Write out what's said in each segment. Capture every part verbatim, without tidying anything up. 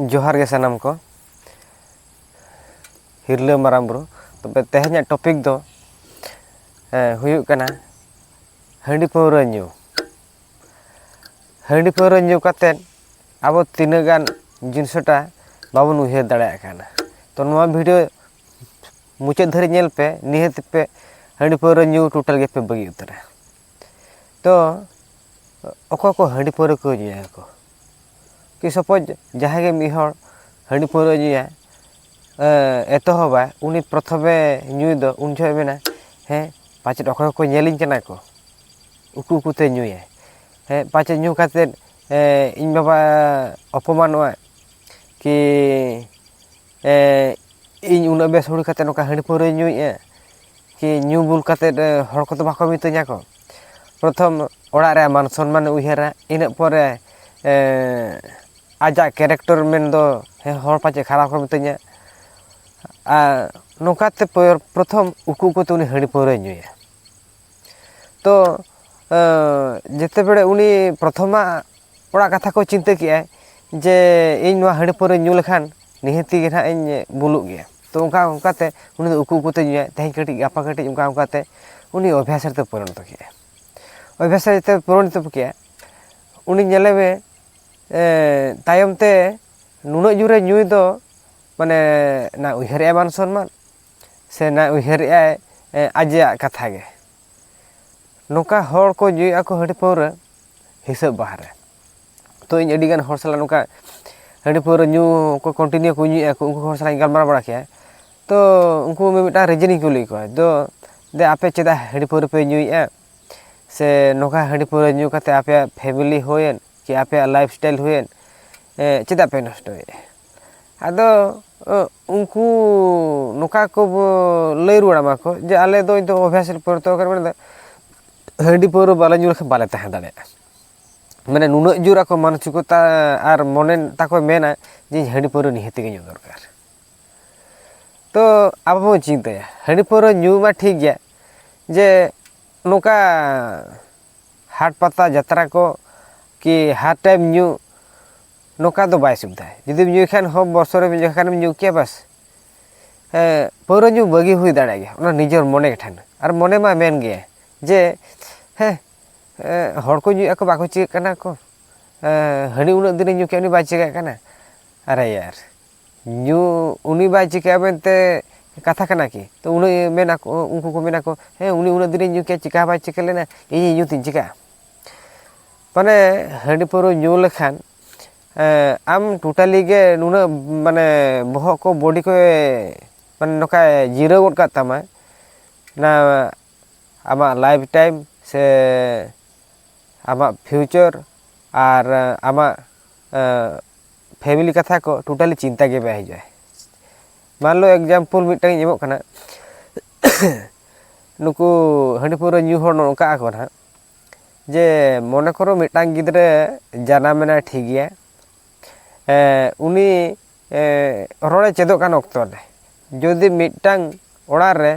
ᱡᱚᱦᱟᱨ ᱜᱮ ᱥᱟᱱᱟᱢ ᱠᱚ, ᱦᱤᱨᱞᱟᱹ ᱢᱟᱨᱟᱝ ᱵᱩᱨᱩ᱾ ᱛᱚᱵᱮ ᱛᱮᱦᱮᱧᱟᱜ ᱴᱚᱯᱤᱠ ᱫᱚ ᱮ, ᱦᱩᱭᱩᱜ ᱠᱟᱱᱟ ᱦᱟᱺᱰᱤ ᱯᱟᱹᱣᱨᱟᱹ ᱧᱩ᱾ ᱦᱟᱺᱰᱤ ᱯᱟᱹᱣᱨᱟᱹ ᱧᱩ ᱠᱟᱛᱮᱫ ᱟᱵᱚ ᱛᱤᱱᱟᱹᱜ ᱜᱟᱱ ᱡᱤᱱᱤᱥᱴᱟ ᱵᱟᱵᱚᱱ ᱩᱭᱦᱟᱹᱨ ᱫᱟᱲᱮᱭᱟᱜ ᱠᱟᱱᱟ᱾ ᱛᱚ ᱱᱚᱣᱟ ᱵᱷᱤᱰᱤᱭᱳ ᱢᱩᱪᱟᱹᱫ ᱫᱷᱟᱹᱨᱤᱡ ᱧᱮᱞ ᱯᱮ, ᱱᱤᱦᱟᱹᱛ ᱯᱮ ᱦᱟᱺᱰᱤ ᱯᱟᱹᱣᱨᱟᱹ ᱧᱩ ᱴᱳᱴᱟᱞ ᱜᱮᱯᱮ ᱵᱟᱹᱜᱤ ᱩᱛᱟᱹᱨᱟ᱾ ᱛᱚ ᱚᱠᱚᱭ ᱠᱚ ᱦᱟᱺᱰᱤ ᱯᱟᱹᱣᱨᱟᱹ ᱠᱚ ᱧᱩᱭᱟ ᱠᱚ, ᱠᱤ ᱥᱟᱯᱳᱡᱽ ᱡᱟᱦᱟᱸᱭ ᱜᱮ ᱢᱤᱫ ᱦᱚᱲ ᱦᱟᱺᱰᱤ ᱯᱟᱹᱣᱨᱟᱹ ᱧᱩᱭᱟ, ᱮ, ᱮᱛᱚᱦᱚᱵᱟᱭ, ᱩᱱᱤ ᱯᱨᱚᱛᱷᱚᱢᱮ ᱧᱩᱭ ᱫᱚ ᱩᱱ ᱡᱚᱦᱚᱜ ᱢᱮᱱᱟ, "ᱦᱮᱸ, ᱯᱟᱪᱮᱫ ᱚᱠᱚᱭ ᱠᱚᱠᱚ ᱧᱮᱞᱤᱧ ᱠᱟᱱᱟ ᱠᱚ, ᱩᱠᱩ ᱩᱠᱩᱛᱮ ᱧᱩᱭᱟᱭ, ᱦᱮᱸ, ᱯᱟᱪᱮᱫ ᱧᱩ ᱠᱟᱛᱮᱫ ᱮ, ᱤᱧ ᱵᱟᱵᱟ ᱚᱯᱚᱢᱟᱱᱚᱜᱼᱟ, ᱠᱤ ᱮ, ᱤᱧ ᱩᱱᱟᱹᱜ ᱵᱮᱥ ᱦᱚᱲ ᱠᱟᱛᱮᱫ ᱱᱚᱝᱠᱟ ᱦᱟᱺᱰᱤ ᱯᱟᱹᱣᱨᱟᱹᱭ ᱧᱩᱭᱮᱫᱼᱟ, ᱠᱤ ᱧᱩ ᱵᱩᱞ ᱠᱟᱛᱮᱫ ᱮ, ᱦᱚᱲ ᱠᱚᱫᱚ ᱵᱟᱠᱚ ᱢᱤᱛᱟᱹᱧᱟ ᱠᱚ?" ᱯᱨᱚᱛᱷᱚᱢ ᱚᱲᱟᱜ ᱨᱮ ᱢᱟᱱ ᱥᱚᱱᱢᱟᱱᱮ ᱩᱭᱦᱟᱹᱨᱟ, ᱤᱱᱟᱹᱜ ᱯᱚᱨᱮ ᱮ, ᱟᱡᱟᱜ ᱠᱮᱨᱮᱠᱴᱟᱨ ᱢᱮᱱᱫᱚ, ᱦᱮᱸ, ᱦᱚᱲ ᱯᱟᱪᱮᱫ ᱠᱷᱟᱨᱟᱯ ᱠᱚ ᱢᱤᱛᱟᱹᱧᱟ᱾ ᱟᱨ ᱱᱚᱝᱠᱟᱛᱮ ᱯᱚᱭ-, ᱯᱨᱚᱛᱷᱚᱢ ᱩᱠᱩ ᱩᱠᱩᱛᱮ ᱩᱱᱤ ᱦᱟᱺᱰᱤ ᱯᱟᱹᱣᱨᱟᱹᱭ ᱧᱩᱭᱟ᱾ ᱛᱚ ᱮ, ᱡᱮᱛᱮ ᱵᱮᱲᱮ ᱩᱱᱤ ᱯᱨᱚᱛᱷᱚᱢᱟᱜ ᱚᱲᱟᱜ ᱠᱟᱛᱷᱟ ᱠᱚ ᱪᱤᱱᱛᱟᱹ ᱠᱮᱜᱼᱟᱭ ᱡᱮ, "ᱤᱧ ᱱᱚᱣᱟ ᱦᱟᱺᱰᱤ ᱯᱟᱹᱣᱨᱟᱹ ᱧᱩ ᱞᱮᱠᱷᱟᱱ ᱱᱤᱦᱟᱹᱛᱤ ᱜᱮ ᱱᱟᱦᱟᱜ ᱤᱧ ᱵᱩᱞᱩᱜ ᱜᱮᱭᱟ᱾" ᱛᱚ ᱚᱱᱠᱟ ᱚᱱᱠᱟᱛᱮ ᱩᱱᱤ ᱫᱚ ᱩᱠᱩ ᱩᱠᱩᱛᱮ ᱧᱩᱭᱟᱭ, ᱛᱮᱦᱮᱧ ᱠᱟᱹᱴᱤᱡ ᱜᱟᱯᱟ ᱠᱟᱹᱴᱤᱡ, ᱚᱱᱠᱟ ᱚᱱᱠᱟᱛᱮ ᱩᱱᱤ ᱚᱵᱷᱭᱟᱥ ᱨᱮᱛᱚ ᱯᱚᱨᱤᱱᱚᱛ ᱠᱮᱜᱼᱟᱭ᱾ ᱚᱵᱷᱭᱟᱥ ᱨᱮ ᱡᱮᱛᱮ ᱯᱚᱨᱤᱱᱚᱛ ᱠᱮᱜᱼᱟᱭ, ᱩᱱᱤ ᱧᱮᱞᱮ ᱢᱮ, ᱮ, ᱛᱟᱭᱚᱢ ᱛᱮ ᱱᱩᱱᱟᱹᱜ ᱡᱳᱨᱮ ᱧᱩᱭ ᱫᱚ, ᱢᱟᱱᱮ, ᱱᱟ ᱩᱭᱦᱟᱹᱨᱮᱜᱼᱟᱭ ᱢᱟᱱ ᱥᱚᱱᱢᱟᱱ, ᱥᱮ ᱱᱟ ᱩᱭᱦᱟᱹᱨᱮᱜᱼᱟᱭ, ᱮ, ᱟᱡᱟᱜ ᱠᱟᱛᱷᱟ ᱜᱮ᱾ ᱱᱚᱝᱠᱟ ᱦᱚᱲ ᱠᱚ ᱧᱩᱭᱮᱫᱼᱟ ᱠᱚ ᱦᱟᱺᱰᱤ ᱯᱟᱹᱣᱨᱟᱹ ᱦᱤᱥᱟᱹᱵ ᱵᱟᱦᱨᱮ᱾ ᱛᱚ ᱤᱧ ᱟᱹᱰᱤᱜᱟᱱ ᱦᱚᱲ ᱥᱟᱞᱟᱜ ᱱᱚᱝᱠᱟ ᱦᱟᱺᱰᱤ ᱯᱟᱹᱣᱨᱟᱹ ᱧᱩ ᱠᱚ ᱠᱚᱱᱴᱤᱱᱤᱭᱩ ᱠᱚ ᱧᱩᱭᱮᱫᱼᱟ ᱠᱚ, ᱩᱱᱠᱩ ᱦᱚᱲ ᱥᱟᱞᱟᱜ ᱤᱧ ᱜᱟᱞᱢᱟᱨᱟᱣ ᱵᱟᱲᱟ ᱠᱮᱜᱼᱟ᱾ ᱛᱚ ᱩᱱᱠᱩ ᱢᱤᱫᱴᱟᱝ ᱨᱤᱡᱤᱱᱤᱧ ᱠᱩᱞᱤ ᱠᱚᱣᱟ, ᱫᱚ, "ᱫᱮ, ᱟᱯᱮ ᱪᱮᱫᱟᱜ ᱦᱟᱺᱰᱤ ᱯᱟᱹᱣᱨᱟᱹ ᱯᱮ ᱧᱩᱭᱮᱫᱼᱟ? ᱥᱮ ᱱᱚᱝᱠᱟ ᱦᱟᱺᱰᱤ ᱯᱟᱹᱣᱨᱟᱹ ᱧᱩ ᱠᱟᱛᱮ ᱟᱯᱮᱭᱟᱜ ᱯᱷᱮᱢᱮᱞᱤ ᱦᱩᱭᱮᱱ ᱠᱤ ᱟᱯᱮᱭᱟᱜ ᱞᱟᱭᱤᱯᱷ ᱥᱴᱟᱭᱤᱞ ᱦᱩᱭᱮᱱ, ᱮ, ᱪᱮᱫᱟᱜ ᱯᱮ ᱱᱚᱥᱴᱚᱭᱮᱫᱼᱟ?" ᱟᱫᱚ ᱚ, ᱩᱱᱠᱩ ᱱᱚᱝᱠᱟ ᱠᱚ ᱵᱚ-, ᱞᱟᱹᱭ ᱨᱩᱣᱟᱹᱲ ᱟᱢᱟ ᱠᱚ ᱡᱮ, "ᱟᱞᱮ ᱫᱚ ᱱᱤᱛᱚᱜ ᱚᱵᱷᱭᱟᱥ ᱨᱮ ᱯᱚᱨᱤᱱᱚᱛ ᱟᱠᱟᱱᱟ, ᱢᱟᱱᱮ ᱫᱚ ᱦᱟᱺᱰᱤ ᱯᱟᱹᱣᱨᱟᱹ ᱵᱟᱞᱮ ᱧᱩ ᱞᱮᱠᱷᱟᱱ ᱵᱟᱞᱮ ᱛᱟᱦᱮᱸ ᱫᱟᱲᱮᱭᱟᱜᱼᱟ᱾" ᱢᱟᱱᱮ ᱱᱩᱱᱟᱹᱜ ᱡᱳᱨ ᱟᱠᱚ ᱢᱟᱱᱚᱥᱤᱠᱚᱛᱟ ᱟᱨ ᱢᱚᱱᱮ ᱛᱟᱠᱚ ᱢᱮᱱᱟ ᱡᱮ, "ᱤᱧ ᱦᱟᱺᱰᱤ ᱯᱟᱹᱣᱨᱟᱹ ᱱᱤᱦᱟᱹᱛ ᱜᱮ ᱧᱩ ᱫᱚᱨᱠᱟᱨ᱾" ᱛᱚ ᱟᱵᱚ ᱵᱚᱱ ᱪᱤᱱᱛᱟᱹᱭᱟ, ᱦᱟᱺᱰᱤ ᱯᱟᱹᱣᱨᱟᱹ ᱧᱩ ᱢᱟ ᱴᱷᱤᱠ ᱜᱮᱭᱟ, ᱡᱮ ᱱᱚᱝᱠᱟ ᱦᱟᱴ ᱯᱟᱛᱟ ᱡᱟᱛᱨᱟ ᱠᱚ ᱠᱤ ᱦᱟᱨ ᱴᱟᱭᱤᱢ ᱧᱩ, ᱱᱚᱝᱠᱟ ᱫᱚ ᱵᱟᱭ ᱥᱩᱵᱤᱫᱷᱟ᱾ ᱡᱩᱫᱤᱢ ᱧᱩᱭ ᱠᱷᱟᱱ ᱦᱚᱸ ᱵᱚᱪᱷᱚᱨ ᱨᱮ ᱢᱤᱫ ᱡᱚᱠᱷᱟ ᱜᱟᱱᱮᱢ ᱧᱩ ᱠᱮᱭᱟ, ᱵᱟᱥ᱾ ᱦᱮᱸ, ᱯᱟᱹᱣᱨᱟᱹ ᱧᱩ ᱵᱟᱹᱜᱤ ᱦᱩᱭ ᱫᱟᱲᱮᱭᱟᱜ ᱜᱮᱭᱟ, ᱚᱱᱟ ᱱᱤᱡᱮᱨ ᱢᱚᱱᱮ ᱴᱷᱮᱱ᱾ ᱟᱨ ᱢᱚᱱᱮ ᱢᱟ ᱢᱮᱱ ᱜᱮ ᱡᱮ ᱦᱮᱸ, ᱦᱚᱲ ᱠᱚ ᱧᱩᱭᱮᱫᱼᱟ ᱠᱚ, ᱵᱟᱠᱚ ᱪᱤᱠᱟᱹᱜ ᱠᱟᱱᱟ ᱠᱚ, ᱦᱟᱺᱰᱤ ᱩᱱᱟᱹᱜ ᱫᱤᱱᱮ ᱧᱩ ᱠᱮᱫ, ᱩᱱᱤ ᱵᱟᱭ ᱪᱤᱠᱟᱹᱜ ᱠᱟᱱᱟ᱾ ᱟᱨᱮ ᱭᱟᱨ, ᱧᱩ ᱩᱱᱤ ᱵᱟᱭ ᱪᱤᱠᱟᱹᱜᱼᱟ ᱢᱮᱱᱛᱮ ᱠᱟᱛᱷᱟ ᱠᱟᱱᱟ ᱠᱤ? ᱛᱚ ᱩᱱᱟᱹᱜ ᱢᱮᱱᱟ ᱠᱚ, ᱩᱱᱠᱩ ᱠᱚ ᱢᱮᱱᱟ ᱠᱚ, ᱦᱮᱸ, ᱩᱱᱤ ᱩᱱᱟᱹᱜ ᱫᱤᱱᱮ ᱧᱩ ᱠᱮᱫ, ᱪᱤᱠᱟᱹ ᱦᱚᱸ ᱵᱟᱭ ᱪᱤᱠᱟᱹ ᱞᱮᱱᱟ, ᱤᱧᱤᱧ ᱧᱩ ᱛᱤᱧ ᱪᱤᱠᱟᱹᱜᱼᱟ? ᱢᱟᱱᱮ ᱦᱟᱺᱰᱤ ᱯᱟᱹᱣᱨᱟᱹ ᱧᱩ ᱞᱮᱠᱷᱟᱱ ᱟᱢ ᱴᱳᱴᱟᱞᱤ ᱜᱮ ᱱᱩᱱᱟᱹᱜ ᱢᱟᱱᱮ ᱵᱚᱦᱚᱜ ᱠᱚ, ᱵᱚᱰᱤ ᱠᱚ ᱢᱟᱱᱮ ᱱᱚᱝᱠᱟ ᱡᱤᱨᱟᱹᱣ ᱜᱚᱫ ᱠᱟᱜ ᱛᱟᱢᱟ᱾ ᱚᱱᱟ ᱟᱢᱟᱜ ᱞᱟᱭᱤᱯᱷ ᱴᱟᱭᱤᱢ ᱥᱮ ᱟᱢᱟᱜ ᱯᱷᱤᱭᱩᱪᱟᱨ ᱟᱨ ᱟᱢᱟᱜ ᱯᱷᱮᱢᱤᱞᱤ ᱠᱟᱛᱷᱟ ᱠᱚ ᱴᱳᱴᱟᱞᱤ ᱪᱤᱱᱛᱟ ᱜᱮ ᱵᱟᱭ ᱦᱤᱡᱩᱜᱼᱟ᱾ ᱢᱟᱱ ᱞᱚ ᱮᱠᱡᱟᱢᱯᱚᱞ ᱢᱤᱫᱴᱟᱝ ᱤᱧ ᱮᱢᱚᱜ ᱠᱟᱱᱟ᱾ ᱱᱩᱠᱩ ᱦᱟᱺᱰᱤ ᱯᱟᱹᱣᱨᱟᱹ ᱧᱩ ᱦᱚᱲ ᱱᱚᱝᱠᱟᱜ ᱟᱠᱚ ᱱᱟᱦᱟᱜ ᱡᱮ ᱢᱚᱱᱮ ᱠᱚᱨᱚ ᱢᱤᱫᱴᱟᱝ ᱜᱤᱫᱽᱨᱟᱹ ᱡᱟᱱᱟᱢ ᱮᱱᱟᱭ, ᱴᱷᱤᱠ ᱜᱮᱭᱟ, ᱩᱱᱤ ᱨᱚᱲᱮ ᱪᱮᱫᱚᱜ ᱠᱟᱱ ᱚᱠᱛᱚ ᱨᱮ ᱡᱩᱫᱤ ᱢᱤᱫᱴᱟᱝ ᱚᱲᱟᱜ ᱨᱮ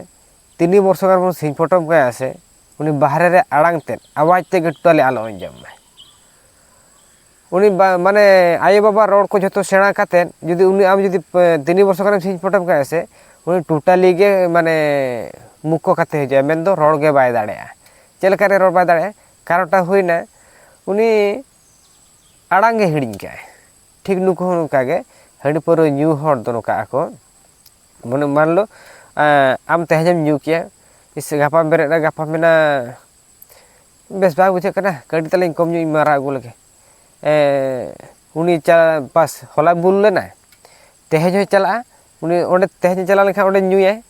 ᱛᱤᱱᱤ ᱵᱚᱨᱥᱚ ᱜᱟᱱ ᱵᱚᱱ ᱥᱤᱧ ᱯᱚᱴᱚᱢ ᱠᱟᱭᱟ ᱥᱮ, ᱩᱱᱤ ᱵᱟᱦᱨᱮ ᱨᱮ ᱟᱲᱟᱝ ᱛᱮᱫ, ᱟᱣᱟᱡᱽ ᱛᱮᱫ ᱜᱮ ᱴᱳᱴᱟᱞᱤ ᱟᱞᱚ ᱟᱸᱡᱚᱢ ᱢᱟᱭ᱾ ᱩᱱᱤ ᱵᱟ-, ᱢᱟᱱᱮ ᱟᱭᱳᱼᱵᱟᱵᱟ ᱨᱚᱲ ᱠᱚ ᱡᱷᱚᱛᱚ ᱥᱮᱬᱟ ᱠᱟᱛᱮᱫ ᱡᱩᱫᱤ ᱩᱱᱤ, ᱟᱢ ᱡᱩᱫᱤ ᱯᱮ-, ᱛᱤᱱᱤ ᱵᱚᱨᱥᱚ ᱜᱟᱱᱮᱢ ᱥᱤᱧ ᱯᱚᱴᱚᱢ ᱠᱟᱭᱟ ᱥᱮ, ᱩᱱᱤ ᱴᱳᱴᱟᱞᱤ ᱜᱮ ᱢᱟᱱᱮ ᱢᱩᱠᱠᱷᱚ ᱠᱟᱛᱮ ᱦᱤᱡᱩᱜᱼᱟ, ᱢᱮᱱᱫᱚ ᱨᱚᱲ ᱜᱮ ᱵᱟᱭ ᱫᱟᱲᱮᱭᱟᱜᱼᱟ᱾ ᱪᱮᱫ ᱞᱮᱠᱟᱨᱮ ᱨᱚᱲ ᱵᱟᱭ ᱫᱟᱲᱮᱭᱟᱜᱼᱟ? ᱠᱟᱨᱚᱱᱴᱟ ᱦᱩᱭᱱᱟ, ᱩᱱᱤ ᱟᱲᱟᱝ ᱜᱮ ᱦᱤᱲᱤᱧ ᱠᱟᱜᱼᱟᱭ᱾ ᱴᱷᱤᱠ ᱱᱩᱠᱩ ᱦᱚᱸ ᱱᱚᱝᱠᱟ ᱜᱮ, ᱦᱟᱺᱰᱤ ᱯᱟᱹᱣᱨᱟᱹ ᱧᱩ ᱦᱚᱲ ᱫᱚ ᱱᱚᱝᱠᱟ ᱟᱠᱚ᱾ ᱢᱟᱱᱮ ᱢᱟᱱ ᱞᱚ, ᱟᱢ ᱛᱮᱦᱮᱧᱮᱢ ᱧᱩ ᱠᱮᱜᱼᱟ, ᱤᱥ, ᱜᱟᱯᱟᱢ ᱵᱮᱨᱮᱫ ᱮᱱᱟ, ᱜᱟᱯᱟ ᱢᱮᱱᱟ, "ᱵᱮᱥ ᱵᱟᱭ ᱵᱩᱡᱷᱟᱹᱜ ᱠᱟᱱᱟ, ᱠᱟᱹᱴᱤᱡ ᱛᱟᱞᱟᱧ ᱠᱚᱢ ᱧᱚᱜ ᱤᱧ ᱢᱟᱨᱟ ᱟᱹᱜᱩ ᱞᱮᱜᱮ᱾" ᱮ, ᱩᱱᱤ ᱪᱟ-, ᱵᱟᱥ, ᱦᱚᱞᱟ ᱵᱩᱞ ᱞᱮᱱᱟᱭ, ᱛᱮᱦᱮᱧ ᱦᱚᱸᱭ ᱪᱟᱞᱟᱜᱼᱟ, ᱩᱱᱤ ᱚᱸᱰᱮ ᱛᱮᱦᱮᱧ ᱪᱟᱞᱟᱣ ᱞᱮᱱᱠᱷᱟᱱ ᱚᱸᱰᱮ ᱧᱩᱭᱟᱭ᱾